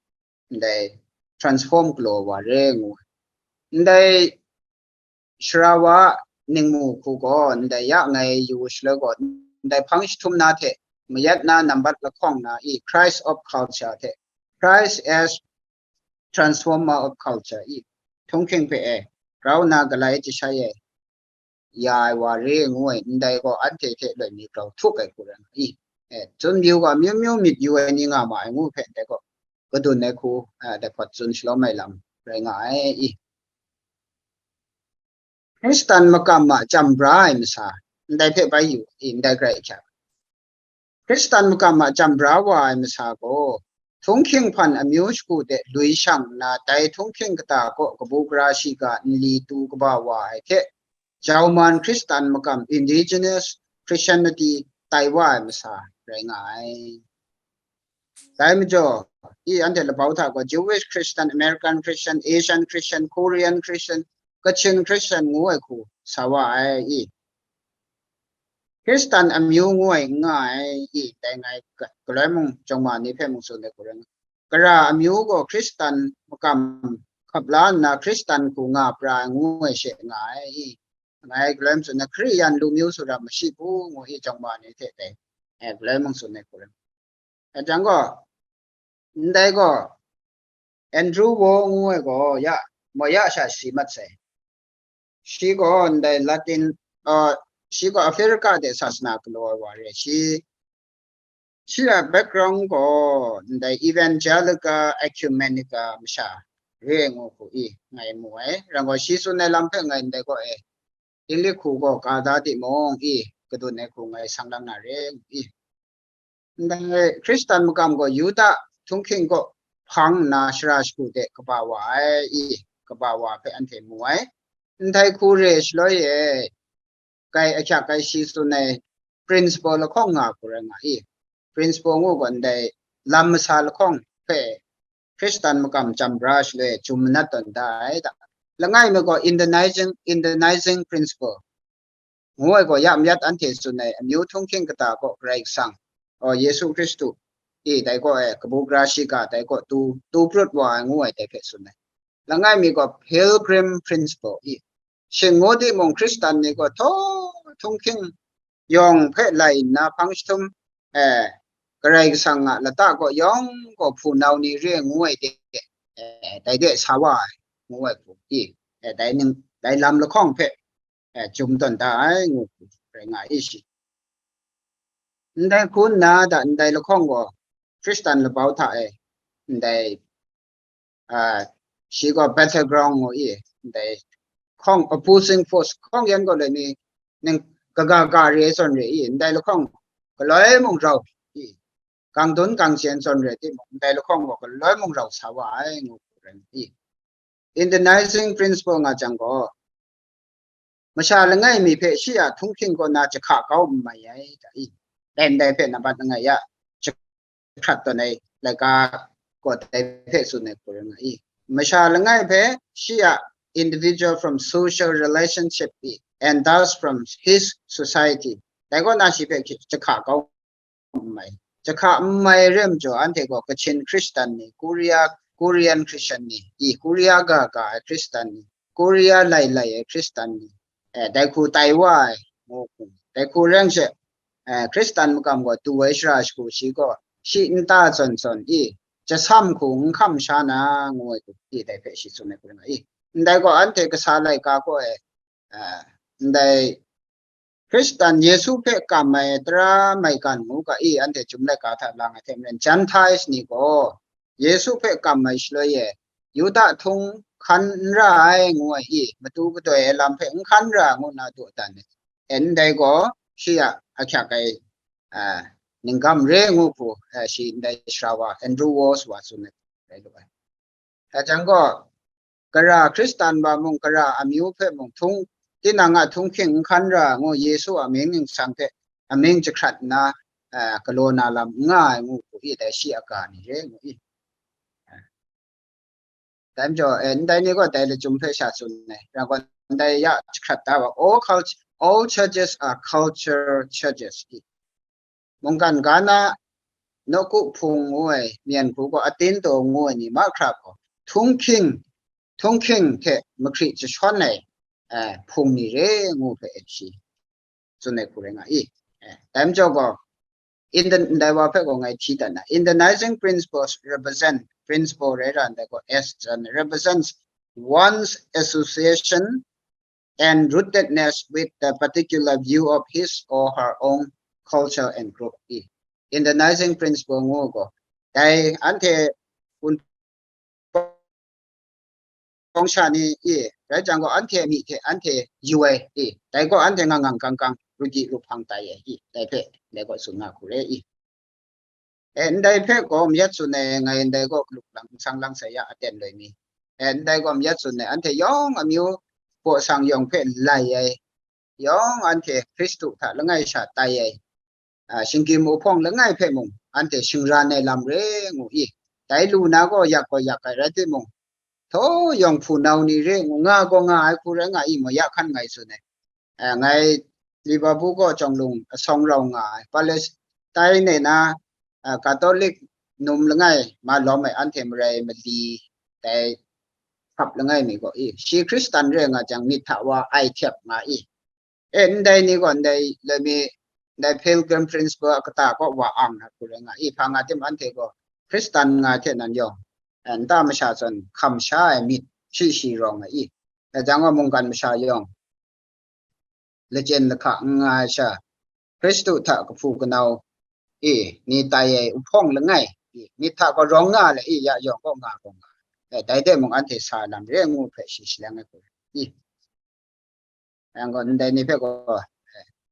ndai transform galaw wa re ngu. Ndai Sara wa ningmu hku gaw ndai ya ngai yu shaloi gaw, ndai hpang jahtum na hte mayat na nambat lahkawng na i Christ of culture hte Christ as transformer of culture i htunghking hpe e grau na galai jashai e ya ai wa re ngu ai, ndai gaw anhte hte loi mi grau htuk ai hku rai nga i. E, tsun yu gaw amyu myu myit yu ai ni nga ma ai ngu hpe ndai gaw kadun ai hku, a, dai hpawt tsun shalawm ai lam rai nga ai i. Hkristan makam a chyam bra ai masa, ndai hpe bai yu, i, ndai grai hkya. Hkristan makam a chyam bra wa ai masa gaw, htunghking hpan amyu shagu de lui shang nna, dai htunghking kata kaw kabu gara shiga nli tu kaba wa ai hte, Jauman Hkristan makam, indigenous Christianity, tai wa ai masa rai nga ai. Dai majaw, i anhte labau hta gaw Jewish Christian, American Christian, Asian Christian, Korean Christian, Kachin Christian ngu ai hku sa wa ai i. Hkristan amyu ngu ai n nga ai i, dai ngai ga-, galoi mung jawng ma ni hpe mung tsun ai hku rai nga. Gara amyu gaw Hkristan makam hkap la nna Hkristan hku nga pra ai ngu ai she nga ai i. Ngai galoi mung tsun ai, Hkriyan lu myu sara mashi bu ngu i jawng ma ni hte dai, eh, galoi mung tsun ai hku rai. Dai jang gaw, ndai gaw, Andrew Wo ngu ai gaw, ya, Moya sha si mat sai. Shi gaw ndai Latin, uh, shi gaw Africa de sasana galaw ai wa re. Shi, shi a background gaw ndai Evangelica Ecumenica masha re ngu hku i ngai mu ai. Rai gaw, shi tsun ai lam hpe ngai ndai gaw e, English hku gaw ka da timung i, kadun ai hku ngai sang lang na re ngu i. Ndai Hkristan makam gaw Yuda htunghking kaw hpang nna shara shagu de kaba wa ai i, kaba wa hpe anhte mu ai. Ndai hku re shaloi e, kai ahkyak ai shi tsun ai principle lahkawng nga hku rai nga i. Principle ngu gaw ndai lam masa lahkawng hpe Hkristan makam chyam bra shaloi jum manat tawn da ai da. Langai mi gaw Indianizing, Indianizing principle ngu ai gaw ya mayat anhte tsun ai amyu htunghking kata kaw Karai Kasang, o, Yesu Hkristu, i dai gaw e kabu gara shiga dai gaw tu, tu prut wa ai ngu ai dai hpe tsun ai. Langai mi gaw pilgrim principle i. Shing ngu timung Hkristan ni gaw htaw htunghking yawng hpe lai nna hpang jahtum, eh, Karai Kasang a lata kaw yawng gaw hpunau ni re ngu ai de, eh, dai de sa wa ai, ngu ai hku i, eh, dai ning, dai lam lahkawng hpe, eh, jum tawn da ai, ngu hku rai nga i shi. Ndai hku nna da ndai lahkawng gaw Hkristan labau hta e, ndai, ah, shi gaw battleground ngu i, ndai hkawng opposing force hkawng yan gaw lai mi ning kaga ga re ai zawn re i, ndai lahkawng galoi mung rau i, gang dun gang chyen zawn re timung, ndai lahkawng gaw galoi mung rau sa wa ai, ngu hku rai i. Indianizing principle nga jang gaw, masha langai mi hpe shi a htunghking kaw na jahka kau n mai ai, ta i. Dai ndai hpe nambat langai ya jahkrat tawn ai laika gaw dai hpe tsun ai hku rai nga i. Masha langai hpe shi a individual from social relationship and thus from his society. Dai kaw na shi hpe jahka kau n mai. Jahka n mai re majaw, anhte gaw Kachin Hkristan ni, Korea, Korean Christian ni, i Korea ga ga ai Hkristan ni, Korea lai lai ai Hkristan ni, eh, dai hku tai wa ai, ngu hku, dai hku reng she, eh, Hkristan makam gaw du ai shara shagu shi gaw, shi nta zawn zawn i, jasam hku n hkam sha na, ngu ai hku, i dai hpe shi tsun ai hku ring nga i. Ndai gaw anhte kasa laika kaw e, eh, ndai Hkristan Yesu hpe kam ai tara maigan ngu ga i, anhte Chyum laika hta lang ai hte maren, Gentiles ni gaw Yesu hpe kam ai shaloi e, Yuda htung hkan n ra ai ngu ai i, matu gadoi ai lam hpe n hkan ra ngu nna daw dan ai. E, ndai gaw shi a ahkyak ai, a, ninggam re ngu hku, a, shi ndai sara wa Andrew Walls wa tsun ai rai lu ai. Dai jang gaw, gara Hkristan wa mung, gara amyu hpe mung, htung, tinang a htunghking n hkan ra ngu Yesu a mying ningsang hpe amying jahkrat nna, a, galaw na lam n nga ai ngu hku i, dai shi a ga ni re ngu i. Dai majaw, eh, ndai ni gaw dai lachyum hpe sha tsun ai. Rai gaw, ndai ya jahkrat da wa, all cult-, all churches are culture churches i. Mungkan ga na nawku hpung ngu ai, myen hku gaw atin taw ngu ai ni mahkra gaw, htunghking, htunghking hte mahkri jashawn ai, eh, hpung ni re ngu hpe shi tsun ai hku rai nga i. Eh, dai majaw gaw, in the, ndai wa hpe gaw ngai hti dat na, in the Nicene principles represent, principle rai ra ndai gaw, S jan represents one's association and rootedness with the particular view of his or her own culture and group i. In the Nicene principle ngu gaw, dai anhte Wunpawng sha ni i, rai jang gaw, anhte a myi hte anhte yu ai i, dai gaw anhte ngang ngang kang kang, rugi ruhpang tai ai i, dai hpe, dai gaw tsun nga hku re i. E, ndai hpe gaw mayat tsun ai, ngai ndai gaw galuk lang, nsang lang sai ya aten loi mi. E, ndai gaw mayat tsun ai, anhte yawng amyu baw sang yawng hpe lai ai, yawng anhte Hkristu hta langai sha tai ai, a, shinggyim uhpawng langai hpe mung, anhte shingran ai lam re ngu i, dai lu na gaw yak gaw yak ai rai timung, htaw yawng hpunau ni re ngu nga gaw nga ai hku rai nga i, maw ya hkan ngai tsun ai. A, ngai Liverpool gaw Chawng Lung asawng rau nga ai, Palestine na, a, Catholic num langai ma lawm ai anhte marai mali, dai hkap langai mi gaw i, shi Hkristan re nga jang, myit hta wa ai htyep nga i. E, ndai ni gaw, ndai lami, ndai Pilgrim Principle a kata kaw wa ang na hku rai nga i, hpa nga tim anhte gaw Hkristan nga hte nan yawng, eh, nta masha zawn hkam sha ai myit shi shi rawng ai i. Dai jang gaw mungkan masha yawng, lachyen lahka n nga ai sha, Hkristu hta kahpu kanau i, ni tai ai uhpawng langai i, myit hta gaw rawng nga le i, ya yawng kaw nga gaw nga. Eh, dai de mung anhte sa lam re ngu hpe shi shaleng ai hku i. Rang gaw ndai ni hpe gaw,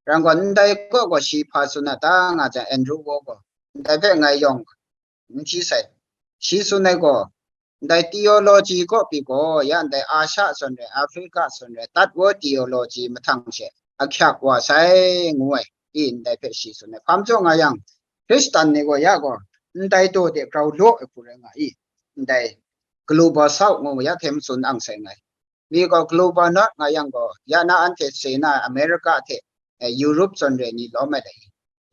rang gaw ndai kaw gaw shi hpa tsun a ta nga jang, Andrew Wo gaw ndai hpe ngai yawng n hti sai. Shi tsun ai gaw, ndai theology kaw pyi gaw, ya ndai Asia zawn rai, Africa zawn rai, Third World theology mahtang she ahkyak wa sai, ngu ai, i ndai hpe shi tsun ai. Hpa majaw nga yang, Hkristan ni gaw ya gaw, ndai daw de grau law ai hku rai nga i, ndai Global South ngu ya hte matsun ang sai ngai. Mi gaw Global North nga yang gaw, ya na anhte chye na ai America hte, eh, Europe zawn re ni lawm ai dai.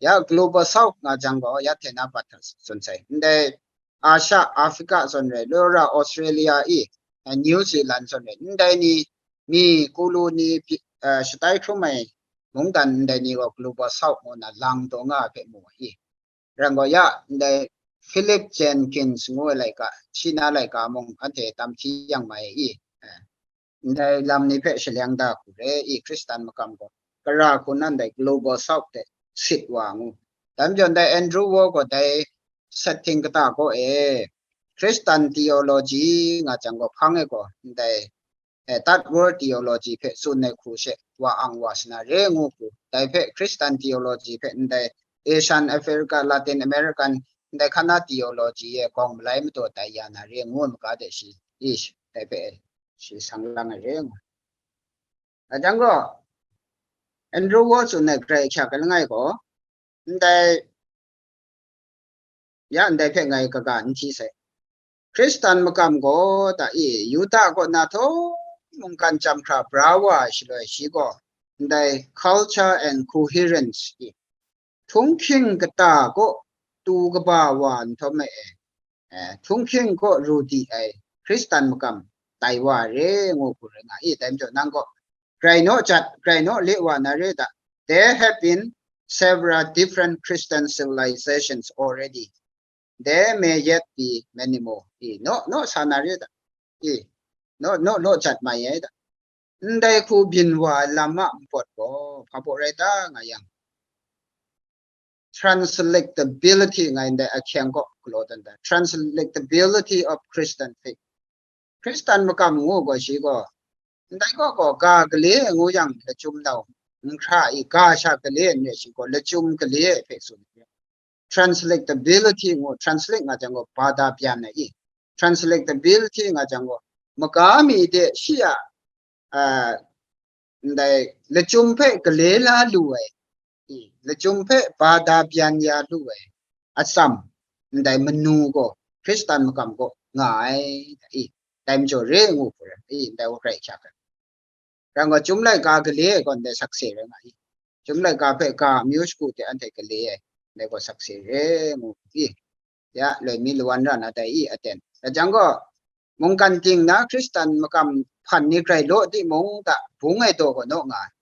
Ya Global South nga jang gaw, ya hte na bat hta tsun sai. Ndai Asia, Africa zawn re, Lora, Australia i, eh, New Zealand zawn re, ndai ni, mi kulu ni, pi-, eh, shatai hkrum ai mungdan ndai ni gaw Global South ngu na lang taw nga ai hpe mu ai i. Rang gaw ya, ndai Philip Jenkins ngu ai laika, shi na laika mung anhte tam hti yang mai i. Eh, ndai lam ni hpe shaleng da hku re i, Hkristan makam gaw, kara hku nan dai Global South hte sit wa ngu. Dai majaw ndai Andrew Wo gaw dai setting kata kaw e, Hkristan theology nga jang gaw hpang e gaw, ndai eh, Third World theology hpe tsun ai hku she wa ang wa sa na re ngu hku, dai hpe Christian theology hpe ndai Asian, Africa, Latin American, ndai hkan na theology e gawng malai mataw tai ya na re ngu ai maga de shi, i, dai hpe shi sang lang ai re ngu. Ajang gaw, Andrew Wo tsun ai grai ahkyak ai langai gaw, ndai ya ndai hpe ngai kaga n hti sai. Hkristan makam gaw ta i, Yuda kaw na htaw mungkan chyam hkra bra wa ai shaloi shi gaw, ndai culture and coherence i, htunghking kata kaw tu kaba wa nhtawm e, eh, htunghking kaw ru di ai Hkristan makam tai wa re ngu hku rai nga i, dai majaw nang gaw, grai naw jat, grai naw le wa na re da, there have been several different Christian civilizations already. There may yet be many more. I, naw, naw sa na re da. I, naw, naw, naw jat mai ai da. Ndai hku byin wa ai lam a npawt gaw, hpa baw rai ta nga yang, translatability ngai ndai ahkyeng kaw galaw dan da. Translatability of Christian faith. Hkristan makam ngu gaw shi gaw, ndai kaw gaw ga gale ngu yang lachyum nau, nhkra i ga sha gale n re shi gaw, lachyum gale ai hpe tsun. Translatability ngu, translate nga jang gaw, ba da byan ai i. Translatability nga jang gaw, maga mi de shi a, a, ndai lachyum hpe gale la lu ai, i, lachyum hpe ba da byan ya lu ai atsam, ndai manu gaw, Hkristan makam gaw nga ai, i, dai majaw re ngu hku rai, i, ndai wa grai hkyak ai. Rang gaw, Chyum laika gale ai gaw ndai sakse rai nga i. Chyum laika hpe ga amyu shagu de anhte gale ai, ndai gaw sakse re ngu i. Ya, loi mi lawan ra na dai i, aten. Dai jang gaw, mungkan ting na Hkristan makam hpan ni grai law timung, da bung ai daw gaw naw nga ai.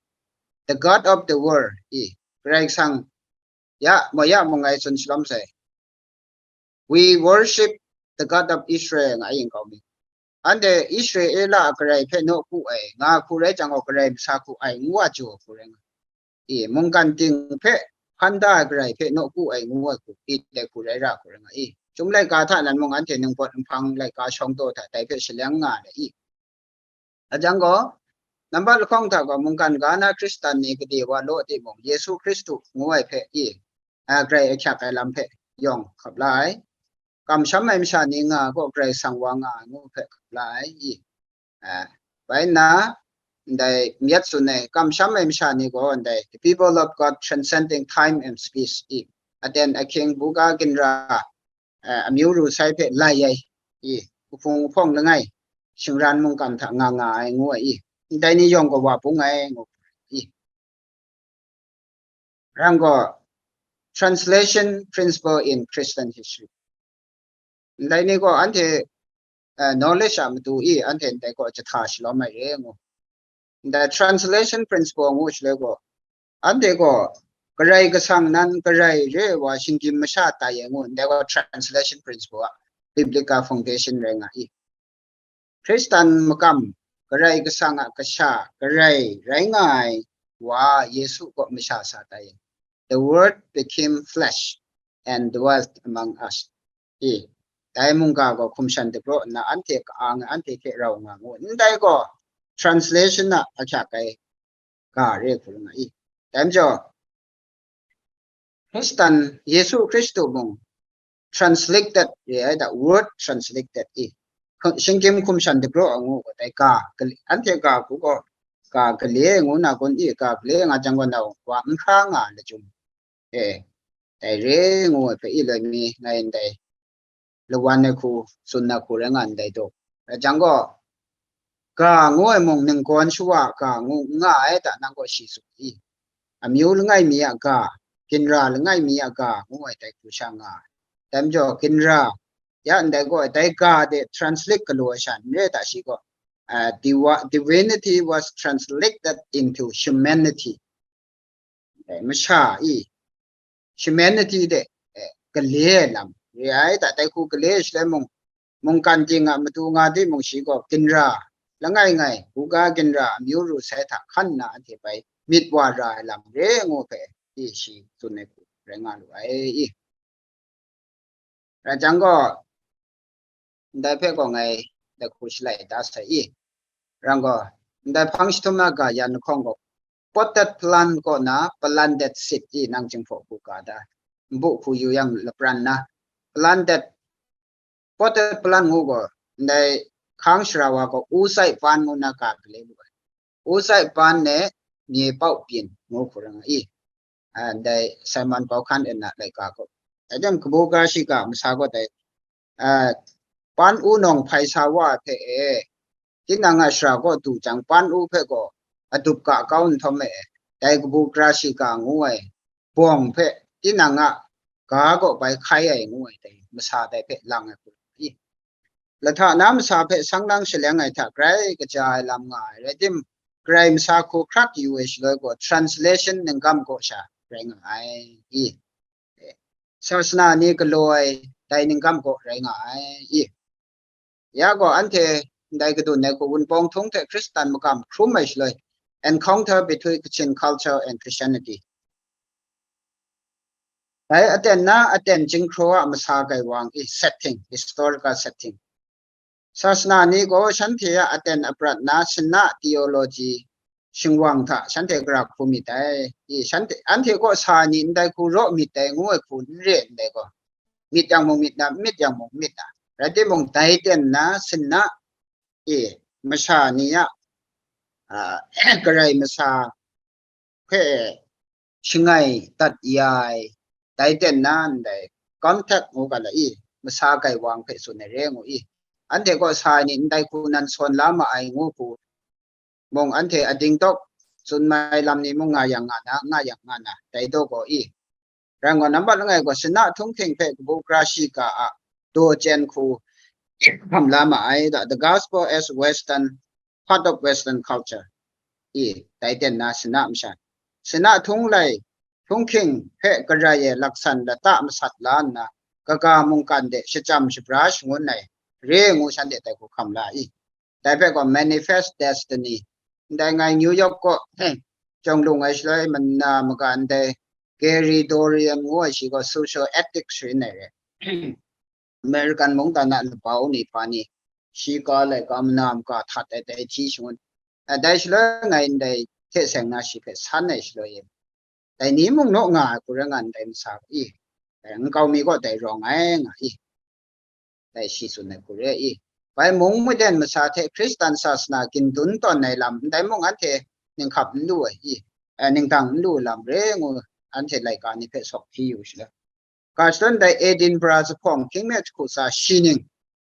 The God of the world i, Karai Kasang, ya, maw ya mung ngai tsun shalawm sai. We worship the God of Israel, nga yin kau mi. Anhte Israela a Karai hpe nawku ai, nga hku rai jang gaw, Karai masa hku ai, ngu a jaw hku rai nga. I, mungkan ting hpe hpan da ai Karai hpe nawku ai, ngu ai hku, i, dai hku rai ra hku rai nga i. Chyum laika hta nan mung anhte ningpawt nhpang laika shawng taw hta dai hpe shaleng nga ai i. A jang gaw, nambat lahkawng hta gaw mungkan ga na Hkristan ni gade wa law timung, Yesu Hkristu ngu ai hpe i, a, grai ahkyak ai lam hpe yawng hkap la ai. Kamsham ai masha ni nga gaw Karai Kasang wa nga ai ngu hpe hkap la ai i. A, bai nna, ndai myit tsun ai, kamsham ai masha ni gaw ndai, the people of God transcending time and space i, aten ahkying buga ginra, a, amyu ru sai hpe lai ai i, uhpung uhpawng langai, shingran mungkan hta nga nga ai ngu ai i, ndai ni yawng gaw wa bung ai ngu i. Rang gaw, translation principle in Christian history. Ndai ni gaw anhte, eh, knowledge a matu i, anhte ndai gaw jahta shalawm ai re ngu. Ndai translation principle ngu shaloi gaw, anhte gaw Karai Kasang nan Karai re ai wa shinggyim masha tai ai ngu, ndai gaw translation principle a biblical foundation rai nga i. Hkristan makam, Karai Kasang a kasha, Karai rai nga ai wa Yesu gaw masha sa tai. The Word became flesh and dwelt among us. E, dai mungga gaw hkum shan dapraw nna anhte ka-ang ai, anhte hte rau nga ngu. Ndai gaw translation a ahkyak ai ga re hku rai nga i. Dai majaw, Hkristan, Yesu Hkristu mung translated re ai da, word translated i. Hk-, shinggyim hkum shan dapraw a ngu gaw dai ga, gale, anhte ga hku gaw, ga gale ngu na kun i, ga gale nga jang gaw nau wa n hkra nga ai lachyum. E, dai re ngu ai hpe i loi mi ngai ndai lawan ai hku, tsun na hku rai nga ndai daw. Rai jang gaw, ga ngu ai mung ninggawn shawa ga ngu n nga ai da, nang gaw shi tsun i. Amyu langai mi a ga, ginra langai mi a ga ngu ai dai hku sha nga ai. Dai majaw, ginra, ya ndai gaw, dai ga de translate galaw ai sha n re da, shi gaw, ah, diwa-, divinity was translated into humanity. Eh, masha i, humanity de, eh, gale ai lam re ai da, dai hku gale ai shaloi mung, mungkan ting a matu nga timung, shi gaw ginra langai ngai, buga ginra amyu ru sai hta hkan nna anhte bai myit wa ra ai lam re ngu hpe i, shi tsun ai hku rai nga lu ai i. Rai jang gaw, ndai hpe gaw ngai dai hku shalai da sai i. Rang gaw, ndai hpang jahtum a ga yan lahkawng gaw, potted plant kaw na planted seed i, nang Jinghpaw hku ga da. Nbu hku yu yang lapran na, planted, potted plant ngu gaw, ndai hkang shara wa gaw, u sai pan ngu na ga gale lu ai. U sai pan ne mye pau pyin ngu hku rai nga i. Ah, ndai Simon Bauhkan e na laika gaw. Dai jang kabu ga shiga masa gaw dai, ah, pan u nawng hpai sa wa ai hpe e, tinang a shara kaw du jang, pan u hpe gaw adup ga kau nhtawm e, dai kabu kara shiga ngu ai bawng hpe tinang a ga kaw bai hkai ai ngu ai dai masa dai hpe lang ai hku i. Lahta na masa hpe sang lang shaleng ai hta grai kaja ai lam nga ai rai tim, grai masa hku hkrat yu ai shaloi gaw translation ninggam kaw sha rai nga ai i. Sasana ni galaw ai dai ninggam kaw rai nga ai i. Ya gaw anhte ndai kadun ai hku Wunpawng Htung hte Hkristan makam hkrum ai shaloi, encounter between Kachin culture and Christianity. Dai aten na aten jinghkraw a masa gaiwang i setting, historical setting. Sasana ni gaw shanhte a aten aprat na sinna theology shingwang hta shanhte gara hku myit dai. I, shanhte, anhte kaw sa ni ndai hku raw myit dai ngu ai hku n re ndai gaw, myit yang mung myit na, n myit yang mung myit na. Rai timung, dai ten na sinna e masha ni a, a, garai masa hpe shangai dat ya ai, dai ten na ndai contact ngu ga la i, masa gaiwang hpe tsun ai re ngu i, anhte kaw sa ai ni ndai hku nan sawn la ma ai ngu hku, mung anhte ading tawk tsun mai lam ni mung nga yang nga na, nga yang nga na, dai daw gaw i. Rai ngu, nambat langai gaw, sinna htunghking hpe kabu gara shiga a daw chyen hku hkam la ma ai, the gospel as Western, part of Western culture. I, dai ten na sinna masha, sinna htung lai, htunghking hpe garai ai laksan lata masat la nna, kaga mungkan de shachyam shabra shangun ai re ngu shanhte dai hku hkam la i. Dai hpe gaw manifest destiny. Ndai ngai New York kaw, jawng lung ai shaloi mana maga ndai Gary Dorian ngu ai shi gaw social ethics rin ai re. American mungdan a labau ni hpa ni, shi ga laika mana maga htat ai dai hti shangun. A, dai shaloi ngai ndai hte seng na shi hpe san ai shaloi e. Dai ni mung naw nga ai hku rai nga ndai masa i. Dai nkau mi gaw dai rawng ai nga i. Dai shi tsun ai hku re i. Bai mung maden masa hte Hkristan sasana gindun tawn ai lam ndai mung anhte ninghkap n lu ai i. Eh, ningdang n lu lam re ngu anhte laika ni hpe sawk hpyi yu shaloi. Ga shadawn dai Edinburgh zuphpawng hkying mi jahku tsa shi ning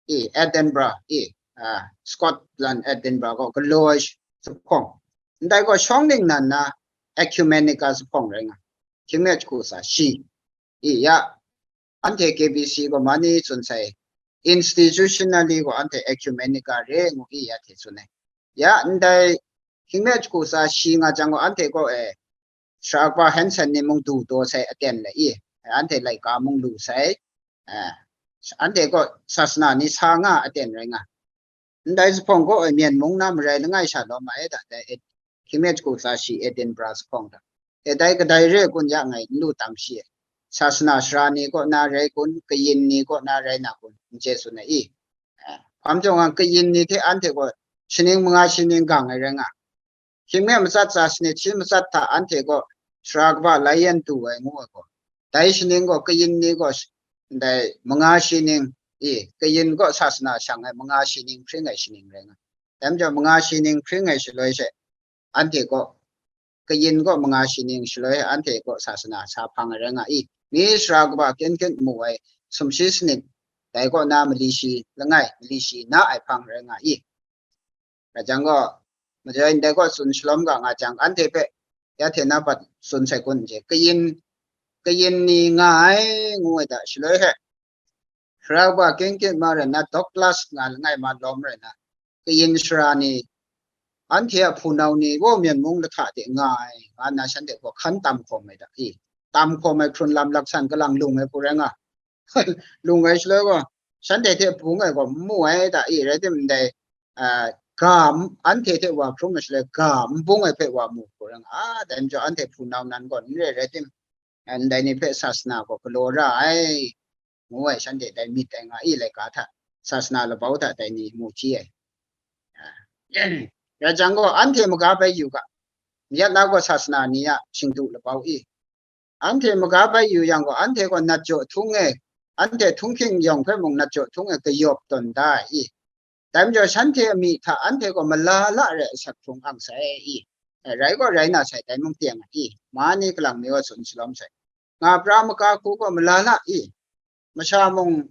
i, Edinburgh i, ah, Scotland Edinburgh gaw galaw ai zuphpawng. Ndai gaw shawng ningnan na Ecumenica zuphpawng rai nga. Hkying mi jahku tsa shi i, ya, anhte K B C gaw mani tsun sai, institutionally gaw anhte Ecumenica re ngu i ya hte tsun ai. Ya, ndai hkying mi jahku tsa shi nga jang gaw anhte gaw e, Sara kaba Hanson ni mung du taw sai aten le i, anhte laika mung lu sai, eh, anhte gaw sasana ni sa nga aten rai nga. Ndai zuphpawng gaw e, Myen mung na marai langai sha lawm ai da, dai e, hkying mi jahku tsa shi Edinburgh zuphpawng da. E dai kadai re kun ya ngai n lu tam shi e. Sasana sara ni kaw na rai kun, kayin ni kaw na rai na kun, n chye tsun ai i. Eh, hpam jawng ang kayin ni hte anhte gaw shaning manga shi ning gang ai rai nga. Hkying mi matsat tsa sanit shi matsat hta anhte gaw sara kaba lai yan du ai ngu ai gaw, dai shaning gaw kayin ni gaw sh-, ndai manga shi ning i, kayin gaw sasana shang ai manga shi ning hpring ai shaning rai nga. Dai majaw manga shi ning hpring ai shaloi she, anhte gaw kayin gaw manga shi ning shaloi anhte gaw sasana sa hpang ai rai nga i, mi sara kaba kyen kyen mu ai sumshi sanit, dai kaw na mali shi langai, mali shi na ai hpang rai nga i. Rai jang gaw, majaw ndai gaw tsun shalawm ga nga jang, anhte hpe ya hte na pat tsun sai kun je, kayin, kayin ni nga ai ngu ai da, shaloi he, sara kaba kyen kyen ma rai na, Douglas nga langai ma lawm rai na, kayin sara ni, anhte a hpunau ni, wo Myen mung lahta de nga ai, nga nna shanhte gaw hkan tam hkawm ai da i, tam hkawm ai hkrun lam laksan kalang lung ai hku rai nga, lung ai shaloi gaw, shanhte hte bung ai gaw n mu ai da i, rai timung dai, a, ga n-, anhte hte wa hkrum ai shaloi, ga n bung ai hpe wa mu hku rai nga, a, dai majaw anhte hpunau nan gaw n re, rai tim, ndai ni hpe sasana gaw galaw ra ai, ngu ai, shanhte dai myit ai nga i laika hta, sasana labau hta dai ni mu hti ai. Rai jang gaw, anhte maga bai yu ga, mayat na gaw sasana ni a shingdu labau i, anhte maga bai yu yang gaw, anhte gaw nat jaw htung e, anhte htunghking yawng hpe mung nat jaw htung e kayawp tawn da ai i. Dai majaw, shanhte a myi hta anhte gaw malala rai asak hkrung ang sai i. Rai gaw rai na sai, dai mung teng ai i. Ma ni kalang mi wa tsun shalawm sai. Nga pra maka hku gaw malala i. Masha mung,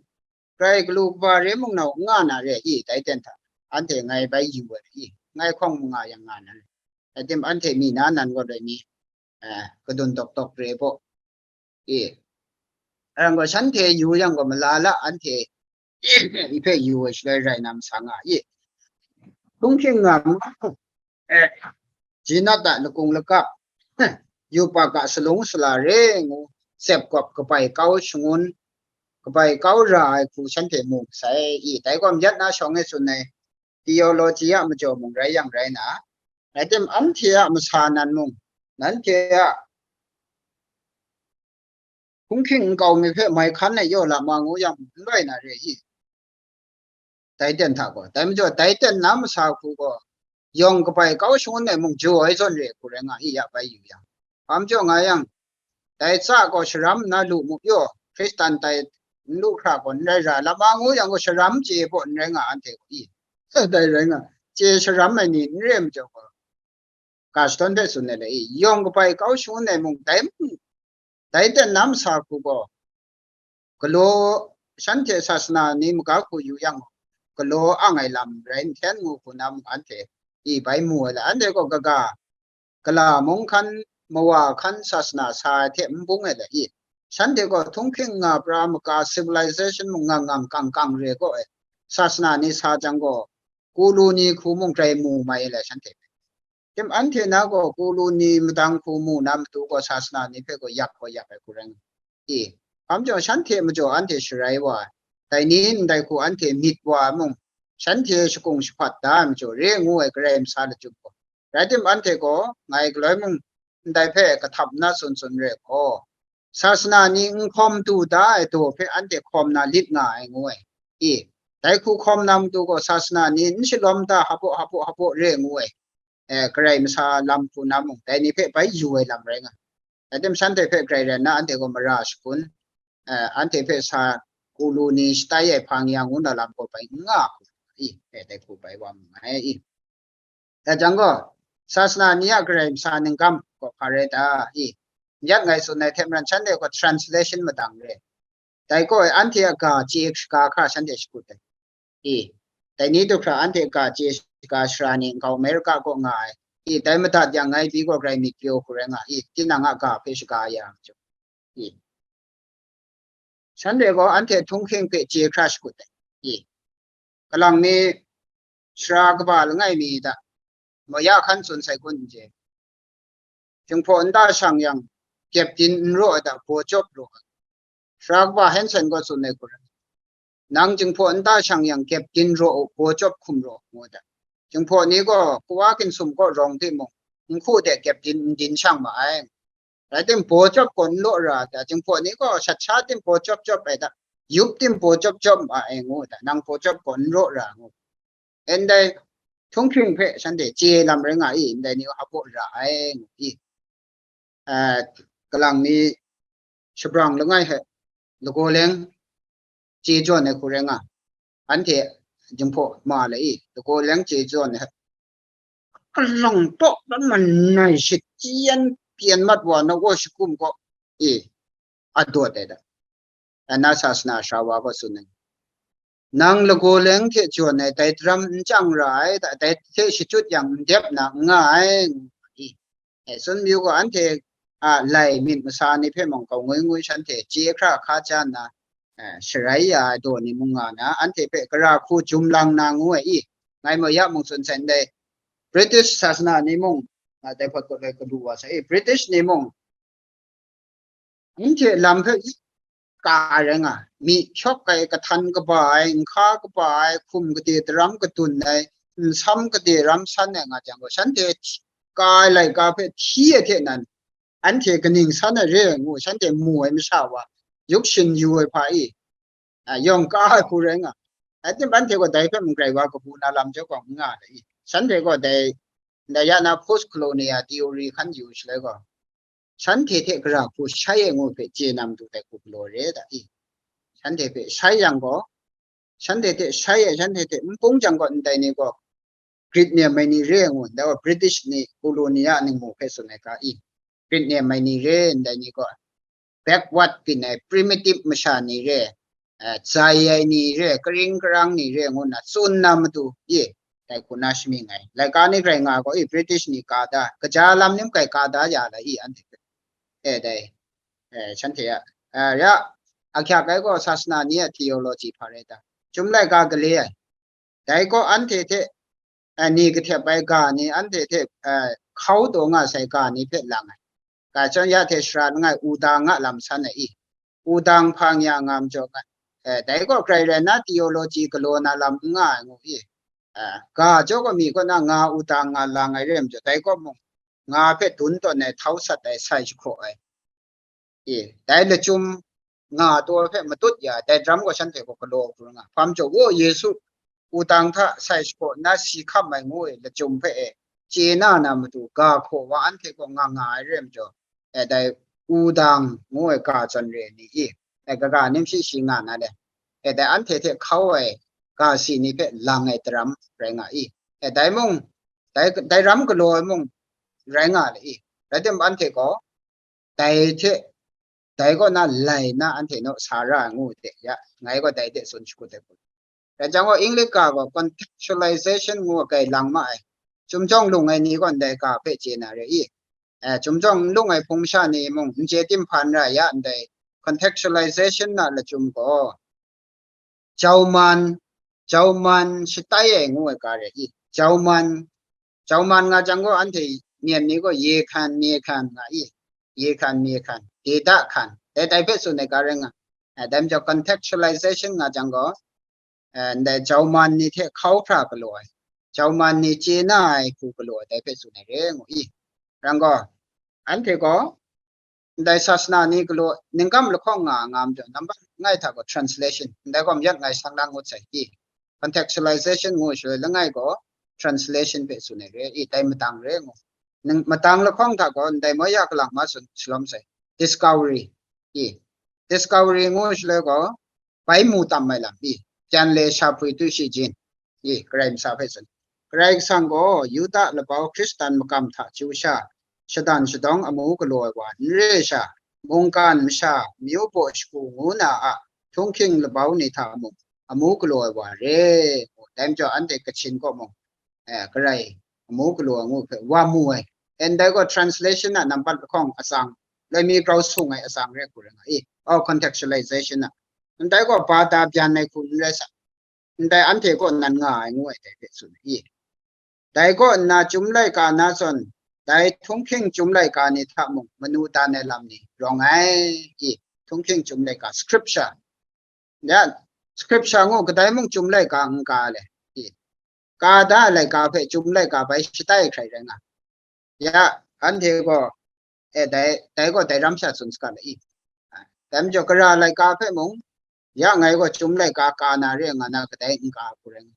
grai galu kaba re mung nau n nga na re i, dai ten hta. anhte ngai bai yu ai i, ngai hkawng mu nga yang nga na. Atim anhte mi na nan gaw dai mi, eh, kadun dawk dawk re baw. I, yang gaw shanhte yu yang gaw mala la anhte i hpe yu ai shaloi rai na masa nga i. Htunghking nga ma, eh, jinat a lakung lakap, yupa ga salung sala re ngu, sep gawp kabai kau shangun, kabai kau ra ai hku shanhte mu masai i. Dai gaw myat na shawng e tsun ai, theology a majaw mung rai yang rai na, rai tim, anhte a masa nan mung, nanhte a hkunghking nkau mi hpe mai hkan e yaw la ma ngu yang, n loi na re i. Dai ten hta gaw, dai majaw, dai ten na masa hku gaw, yawng kabai kau shangun ai mung jaw ai zawn re hku rai nga i, ya bai yu yang. Hpa majaw nga yang, dai tsa gaw sharam nna lu mu yaw, Hkristan tai n lu hkra gaw n rai ra, lama ngu yang gaw sharam chye baw n rai nga anhte gaw i. Dai rai nga, chye sharam ai ni n re majaw gaw, ga shadawn hpe tsun ai le i, yawng kabai kau shangun ai mung, dai mung, dai ten na masa hku gaw, galaw, shanhte sasana ni maga hku yu yang, galaw ang ai lam rai nhten ngu hku na mung anhte i bai mu ai la, anhte gaw kaga, kala mung hkan, mawa hkan sasana sa ai hte n bung ai la i, shanhte gaw htunghking nga pra maka civilization mung ngang ngang kang kang re gaw e, sasana ni sa jang gaw, kulu ni hku mung grai mu mai ai la shanhte hpe. Tim anhte na gaw kulu ni madang hku mu na matu gaw sasana ni hpe gaw yak gaw yak ai hku rai nga i. Hpa majaw shanhte majaw anhte sharai wa ai, dai ni ndai hku anhte myit wa ai mung, shanhte shakung shahpat da ai majaw re ngu ai Karai Masa lachyum gaw. Rai tim, anhte gaw ngai galoi mung ndai hpe kahtap nna tsun tsun re gaw, sasana ni n hkawm du da ai daw hpe anhte hkawm na lit nga ai ngu ai. I, dai hku hkawm na matu gaw, sasana ni n shalawm da, hapaw, hapaw, hapaw re ngu ai. Eh, Karai Masa lam hku na mung, dai ni hpe bai yu ai lam rai nga. Rai tim, shanhte hpe grai rai nna, anhte gaw mara shakun, eh, anhte hpe sa kulu ni shatai ai hpang ya ngu na lam gaw bai n nga hku, i, eh, dai hku bai wa mu ai, i. Dai jang gaw, sasana ni a Karai Masa ningkam gaw hpa rai ta, i, myat ngai tsun ai hte maren shanhte gaw translation madang re. Dai gaw anhte a ga chye shaga hkra shanhte shakut ai. I, dai ni du hkra anhte ga chye shaga sara ni nkau America kaw nga ai. I, dai madat yang ngai bi gaw grai myit pyaw hku rai nga i, tinang a ga hpe shaga ya ai majaw. I, shanhte gaw anhte htunghking hpe chye hkra shakut ai. I, kalang mi sara kaba langai mi hta, maya hkan tsun sai kun n chye. Jinghpaw nta shang yang, kyepdin n raw ai hta, baw chyawp raw ai. Sara kaba Henson gaw tsun ai hku rai, nang jinghpaw nta shang yang, kyepdin raw u, baw chyawp hkum raw u, ngu ai hta. Jinghpaw ni gaw kawa ginsum kaw rawng timung, nhku de kyepdin n din shang ma ai. Rai tim, baw chyawp gaw n law ra ai hta, jinghpaw ni gaw shat sha tim baw chyawp chyawp ai hta, yup tim baw chyawp chyawp ma ai, ngu ai hta, nang baw chyawp gaw n raw ra, ngu. Ndai htunghking hpe shanhte chye lam rai nga i, ndai ni hpaw ra ai, ngu i. Eh, kalang mi shabrang langai hte lagaw leng chye jawn ai hku rai nga, anhte jinghpaw ma le i, lagaw leng chye jawn ai hte, kalang taw dan manai shit yan pyen mat wa na gaw shakum gaw, e, a dawt ai da. Ana sasana sara wa gaw tsun ai, nang lagaw leng hte jawn ai dai daram n chyang ra ai, dai hte shachyut yang n dep na n nga ai, ngu ai. E, tsun mayu gaw, anhte a lai myit masa ni hpe mung kau ngoi ngoi shanhte chye hkra hka ja nna, e, sharai ya ai daw ni mung nga na, anhte hpe gara hku jum lang na ngu ai i, ngai maw ya mung tsun sai ndai. British sasana ni mung, a, dai hpawt kaw lai kalu wa sai i, British ni mung, anhte lam hpe ka ai rai nga, mi hkyawk ai, kahtan kaba ai, nhka kaba ai, hkum gade daram kadun ai, nsam gade ram san ai nga jang gaw, shanhte ka ai laika hpe hti ai hte nan, anhte kaning san ai re ai ngu, shanhte mu ai masha wa, yuk shin yu ai hpa i, a, yawng ka ai hku rai nga. Rai timung, anhte gaw dai hpe mung grai wa kabu na lam jau gaw n nga ai i. Shanhte gaw dai, dai ya na post colonial theory hkan yu shaloi gaw, shanhte hte gara hku shai ai ngu hpe chye na matu dai hku galaw re da i. Shanhte hpe shai yang gaw, shanhte hte shai ai, shanhte hte n bung jang gaw, ndai ni gaw Greek nem ai ni re ai ngu, ndai gaw British ni, Colonia ningmu hpe tsun ai ga i. Greek nem ai ni re, ndai ni gaw backward byin ai, primitive masha ni re, eh, zai ai ni re, karing karang ni re ngu nna tsun na matu, ye, dai hku na shamying ai. Laika ni grai nga gaw, i, British ni ka da, kaja lam ni mung grai ka da ya la i, anhte hpe. E, dai, e, shanhte a, e, ya, ahkyak ai gaw sasana ni a theology hpa rai ta? Chyum laika gale ai. Dai gaw anhte hte, e, ni kahtep ai ga ni, anhte hte, e, hkau taw nga sai ga ni hpe lang ai. Ga chyawm ya hte shara langai wudang a lam san ai i. Wudang hpang ya ngam jaw ngai. E, dai gaw grai rai na theology galaw na lam n nga ai ngu i. E, ga jaw gaw mi kaw na nga wudang nga lang ai re ai majaw, dai gaw mung nga hpe dun tawn ai, htau sat ai, sai jahkraw ai. E, dai lachyum nga taw hpe matut ya, dai daram gaw shanhte gaw galaw hkrum nga. Hpa majaw, wo, Yesu wudang hta sai jahkraw nna si hkam ai ngu e, lachyum hpe e, chye na na matu, ga hkaw wa anhte gaw nga nga ai re ai majaw, e, dai wudang ngu ai ga zawn re ai ni i, e, kaga nim shi shi nga na le, e, dai anhte hte hkau ai ga si ni hpe lang ai daram rai nga i, e, dai mung, dai, dai ram galaw ai mung rai nga le i, rai tim, anhte gaw dai hte, dai kaw na lai na anhte naw sa ra ai ngu de ya, ngai gaw dai hte tsun shakut ai hku. Rai jang gaw, English ga gaw contextualization ngu ai kai lang ma ai. Chyum jawng lung ai ni gaw ndai ga hpe chye na re i? E, chyum jawng n lung ai hpung masha ni mung n chye tim hpan ra ya ndai contextualization na lachyum gaw, jauman, jauman shatai ai ngu ai ga re i? Jauman, jauman nga jang gaw, anhte myen ni gaw ye hkan, mye hkan nga i? Ye hkan, mye hkan, deda hkan, dai dai hpe tsun ai ga rai nga. E, dai majaw contextualization nga jang gaw, e, ndai jauman ni hte hkau hkra galaw ai, jauman ni chye na ai hku galaw ai, dai hpe tsun ai re ngu i? Rai gaw, anhte gaw ndai sasana ni galaw, ningkam lahkawng nga nga majaw, nambat langai hta gaw translation, ndai gaw mayat ngai san lang ngut sai i? Contextualization ngu shaloi langai gaw translation hpe tsun ai re i? Dai matang re ngu. Ning-, matang lahkawng hta gaw ndai moi ya kalang ma tsun shalawm sai, discovery i? Discovery ngu shaloi gaw, bai mu tam ai lam i? Pyan le sha pui tu shi jin i? Karai Masa hpe tsun. Karai Kasang gaw Yuda labau Hkristan makam hta chyu sha, shadan shadawng amu galaw ai wa n re sha, mungkan masha, myu baw shagu ngu na a htunghking labau ni hta mung amu galaw ai wa re. Dai majaw anhte Kachin kaw mung, e, karai amu galaw ai ngu hpe wa mu ai. E, ndai gaw translation a nambat lahkawng atsang, loi mi grau sung ai atsang re hku rai nga i? Oh, contextualization a. Ndai gaw ba da byan ai hku n rai sa, ndai anhte kaw nan nga ai ngu ai dai hpe tsun ai i? Dai kaw nna chyum laika na zawn, dai htunghking chyum laika ni hta mung manu dan ai lam ni rawng ai i? Htunghking chyum laika, scripture. Ya, scripture ngu kadai mung chyum laika n ka le i? Ka da ai laika hpe chyum laika bai shatai hkrai rai nga. Ya, anhte gaw, e, dai, dai gaw dai ram sha tsun saga le i? Dai majaw, kara laika hpe mung, ya, ngai gaw chyum laika ka na re nga na, kadai n ka hku rai nga.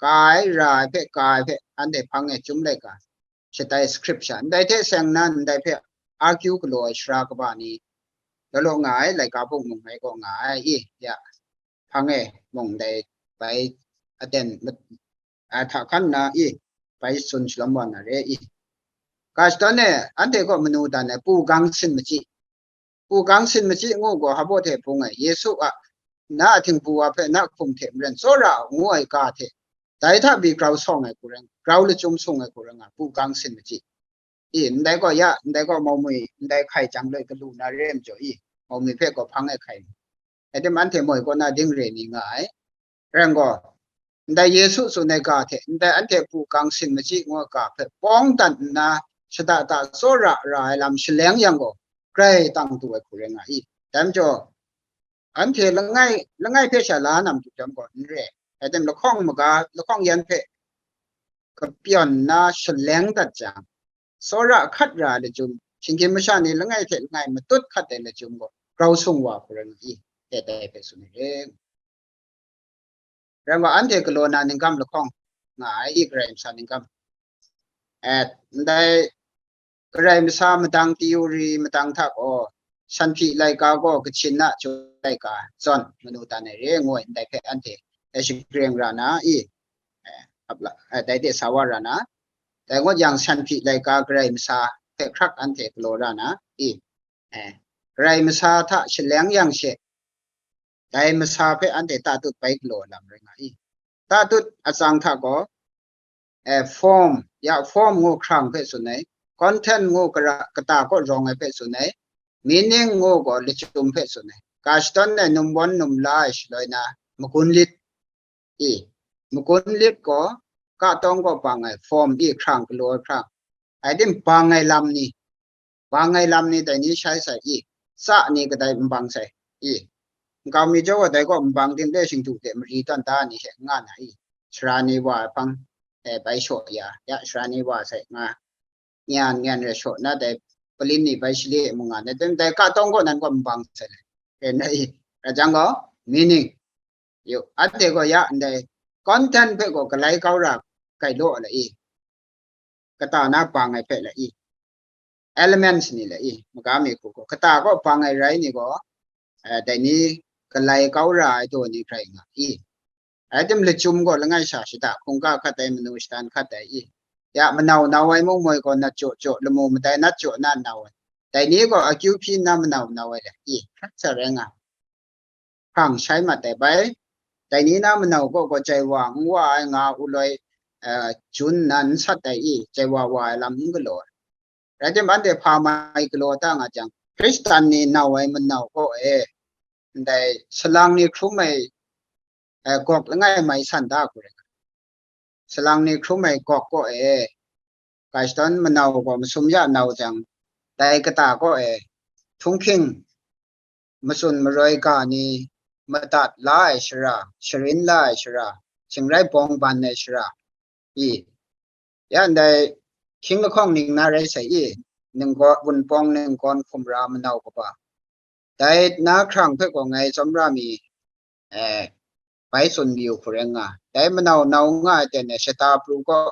Ka ai, ra ai hpe, ka ai hpe, anhte hpang e chyum laika shatai scripture, ndai hte seng na ndai hpe argue galaw ai sara kaba ni, law law nga ai laika bungmung ngai gaw nga ai i? Ya, hpang e mung ndai bai aten mat-, a, hta hkan nna i? Bai tsun shalawm wa na re i? Ga shadawn e, anhte gaw manu dan ai, pu gang sin machyi. Pu gang sin machyi ngu gaw, hpa baw hte bung ai, Yesu a, na a htingbu wa hpe na hkum hte maren tsawra ngu ai ga hte, dai hta pyi grau sawng ai hku rai, grau lachyum sung ai hku rai nga, pu gang sin machyi. I, ndai gaw ya, ndai gaw maumwi, ndai hkai jang loi galu na re ai majaw i, maumwi hpe gaw hpang e hkai. Rai tim, anhte moi kaw na ding re ni nga ai. Rai gaw, ndai Yesu tsun ai ga hte, ndai anhte pu gang sin machyi ngu ai ga hpe pawng dat nna, shada da tsawra ra ai lam shaleng yang gaw, grai tang du ai hku rai nga i? Dai majaw, anhte langai, langai hpe sha la na matu jang gaw n re. Rai tim, lahkawng maga, lahkawng yan hpe kapyawn nna shaleng dat jang, tsawra hkat ra ai lachyum, shinggyim masha ni langai hte langai matut hkat ai lachyum gaw grau sung wa hku rai nga i? E, dai hpe tsun ai re. Rai wa, anhte galaw na ningkam lahkawng nga ai i? Karai Masa ningkam. E, ndai Karai Masa madang theory madang hta gaw, Sanhpyi laika gaw Kachin a chyum laika zawn manu dan ai re ngu ai, ndai hpe anhte, e, shagring ra na i? E, ap la, e, dai de sa wa ra na. Dai ngut yang, Sanhpyi laika Karai Masa hpe hkrak anhte galaw ra na i? E, Karai Masa hta shaleng yang she, dai Masa hpe anhte tatut bai galaw ai lam rai nga i? Tatut atsang hta gaw, eh, form, ya form ngu hkrang hpe tsun ai, content ngu kara, kata kaw rawng ai hpe tsun ai, meaning ngu gaw lachyum hpe tsun ai. Ka shadawn ai numwon numla ai shaloi na, magun lit, i, magun lit gaw, ka tawng kaw bang ai, form i hkrang galaw ai hkrang, ai tim bang ai lam ni, bang ai lam ni dai ni shai sai i, tsa ni kadai nbang sai i, nkau mi jaw wa dai gaw nbang tim le shingdu de mari tawn da ni hte n nga na i, sara ni wa ai hpang, eh, bai shaw ya, ya sara ni wa sai nga, nyan nyan re shaw na dai palin ni bai shali mu nga na, dai ka tawng gaw nan gaw nbang sai le, re na i, ra jang gaw, meaning, yu, anhte gaw ya ndai content hpe gaw galai kau ra kai law la i, kata na bang ai hpe la i, elements ni la i, maga mi hku gaw, kata gaw bang ai rai ni gaw, eh, dai ni galai kau ra ai daw ni hkrai nga i. Rai tim lachyum gaw langai sha shada, hkungga hkat ai, manu shatan hkat ai i. Ya manau nau ai mung moi gaw nat jaw jaw, lamu madai nat jaw na nau ai. Dai ni gaw akyu hpyi nna manau nau ai le i, hkrat sa rai nga. Hkrang shai mat ai bai. Dai ni na manau kaw gaw jai wa n wa ai nga u loi, eh, jun nna n sat ai i, jai wa wa ai lam n galaw ai. Rai tim, anhte hpa mai galaw da nga jang, Hkristan ni nau ai manau kaw e, ndai salang ni hkrum ai, eh, gawk langai mai san da hku rai. Salang ni hkrum ai gawk kaw e, ka shadawn manau gaw masum ya nau jang, dai kata kaw e, htunghking, matsun maroi ga ni, madat la ai shara, sharin la ai shara, shingrai bawng ban ai shara, i, ya ndai hkying lahkawng ning na rai sai i, ninggaw-, wunpawng ninggawn hkum ra manau kaba, dai na hkrang hpe gaw ngai tsawmra mi, eh, bai tsun mayu hku rai nga. Dai manau nau nga ai ten e shata pru gaw,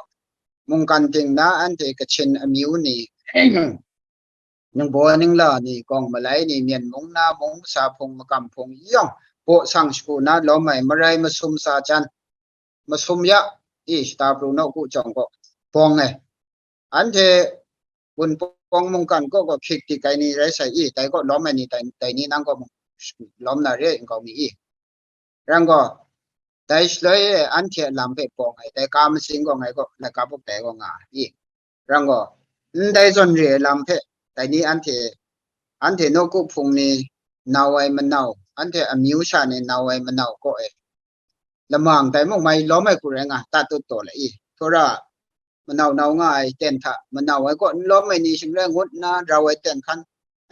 mungkan ting na anhte Kachin amyu ni, ningbaw ningla ni, gawng malai ni, Myen mung na mung, sa hpung makam hpung yawng, baw sang shagu na lawm ai, marai masum sa jan, masum ya, i shata pru nawku jawng gaw bawng ai. Anhte wunpawng mungkan kaw gaw hkyik dik ai ni rai sai i, dai kaw lawm ai ni, dai, dai ni nang kaw mung lawm na re ai nkau mi i. Rang gaw, dai shaloi e anhte a lam hpe bawng ai, dai ka matsing gaw ngai gaw laika buk dai gaw nga ai i. Rang gaw, ndai zawn re ai lam hpe, dai ni anhte, anhte nawku hpung ni nau ai manau, anhte amyu sha ni nau ai manau kaw e, lamang dai mung mai lawm ai hku rai nga, tat tut taw le i. Tsawra manau nau nga ai ten hta, manau ai kaw n lawm ai ni shing rai ngut nna rau ai ten hkan,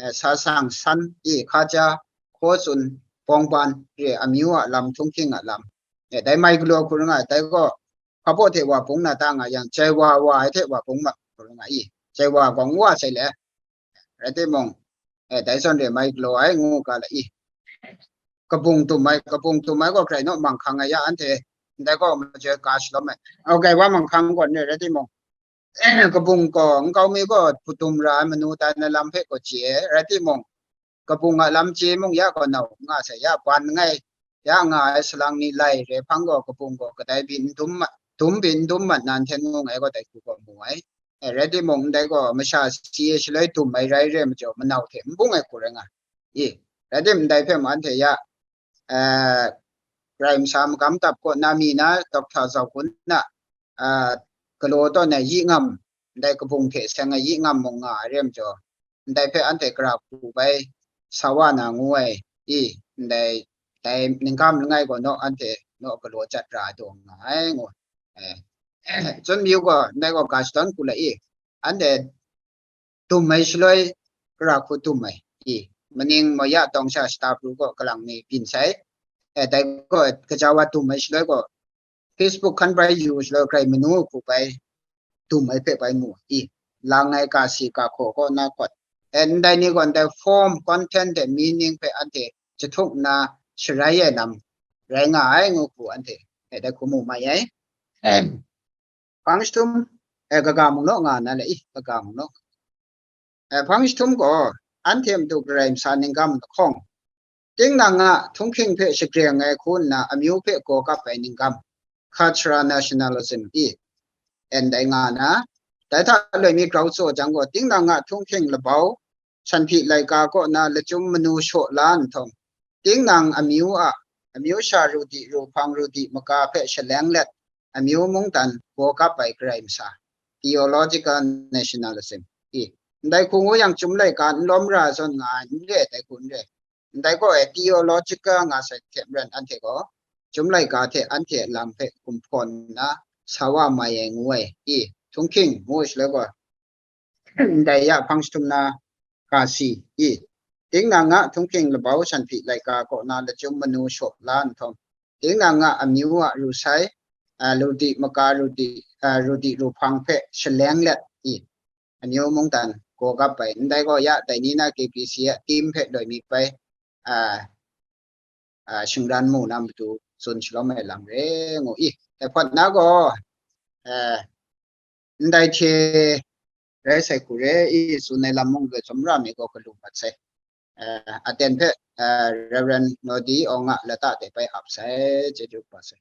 eh, sa sang san i, hkaja, hkaw tsun, bawng ban, re amyu a lam, htunghking a lam, eh, dai mai galaw hku rai nga ai, dai gaw, hpabaw hte wa bung na ta nga yang, jai wa wa ai hte wa bung ma hku rai nga i, jai wa gaw n wa sai le, rai timung, eh, dai zawn re mai galaw ai ngu ga la i. Kabung tum ai, kabung tum ai gaw grai naw manghkang ai ya anhte, ndai gaw majoi ga shalawm ai. Au, grai wa manghkang gaw n re rai timung, kabung gaw nkau mi gaw hpu tum ra ai manu tai na lam hpe gaw chye ai, rai timung, kabung a lam chye mung ya gaw nau nga sai, ya ban ngai, ya nga ai salang ni lai re hpang gaw, kabung gaw kadai byin n dum mat, dum byin n dum mat nan hten ngu ngai gaw dai hku gaw mu ai. Eh, rai timung, ndai gaw masha si ai shaloi dum ai rai re ai majaw, manau hte n bung ai hku rai nga. I, rai tim, ndai hpe mung anhte ya, eh, Karai Masha magam tap kaw na mi na, Doctor Zau Kun na, ah, galaw tawn ai yi ngam, ndai kabung hte seng ai yi ngam mung nga ai re ai majaw, ndai hpe anhte gara hku bai sa wa na ngu ai i, ndai, dai ningkam langai gaw naw anhte naw galaw jat ra ai taw nga ai ngu. Eh, Cun Myu gaw ndai gaw ga shadawn hku la i, anhte dum ai shaloi, gara hku dum ai i, maning maya tawng sha shata pru gaw kalang ni byin sai. Eh, dai gaw gaja wa dum ai shaloi gaw, Facebook hkan bai yu shaloi, grai manu hku bai dum ai hpe bai mu i, lang ai ka si ka hkaw kaw na hkawt. Eh, ndai ni gaw ndai form, content hte meaning hpe anhte jahtuk nna sharai ai lam rai nga ai ngu hku anhte, eh, dai hku mu mai ai. Em. Hpang jahtum, eh, kaga mung naw nga na le i, kaga mung naw. Eh, hpang jahtum gaw, anhte matu Karai Masha ningkam lahkawng, tinang a htunghking hpe shagreng ai hku nna amyu hpe gaw kap ai ningkam, cultural nationalism i, en dai nga na, dai hta loi mi grau tsaw jang gaw, tinang a htunghking labau, shanhpyi laika kaw na lachyum manu shaw la nhtawm, tinang amyu a, amyu sha ru di ru hpang ru di maga hpe shaleng let, amyu mungdan gaw kap ai Karai Masa, theological nationalism, i, ndai hku ngu yang, Chyum Laika n lawm ra zawn nga ai n re, dai hku n re. Ndai gaw e, theological nga sai hte maren anhte gaw, Chyum Laika hte anhte a lam hpe gumhprawn nna sa wa mai ai ngu ai, i, htunghking ngu ai shaloi gaw, ndai ya hpang jahtum na ga si, i, tinang a htunghking labau sanhpyi laika kaw na lachyum manu shaw la nhtawm, tinang a amyu a ru sai, a, ru di maka, ru di, a, ru di ru hpang hpe shaleng let, i, amyu mungdan gaw kap ai, ndai gaw ya dai ni na K B C a tim hpe loi mi bai, a, a, shingran mu na matu tsun shalawm ai lam re ngu i. Dai hpawt na gaw, a, ndai hte rai sai hku re i, tsun ai lam mung loi tsawmra mi gaw galu mat sai. A, aten hpe, a, Reverend Nodi Awng a lata de bai ap sai, chyeju kaba sai.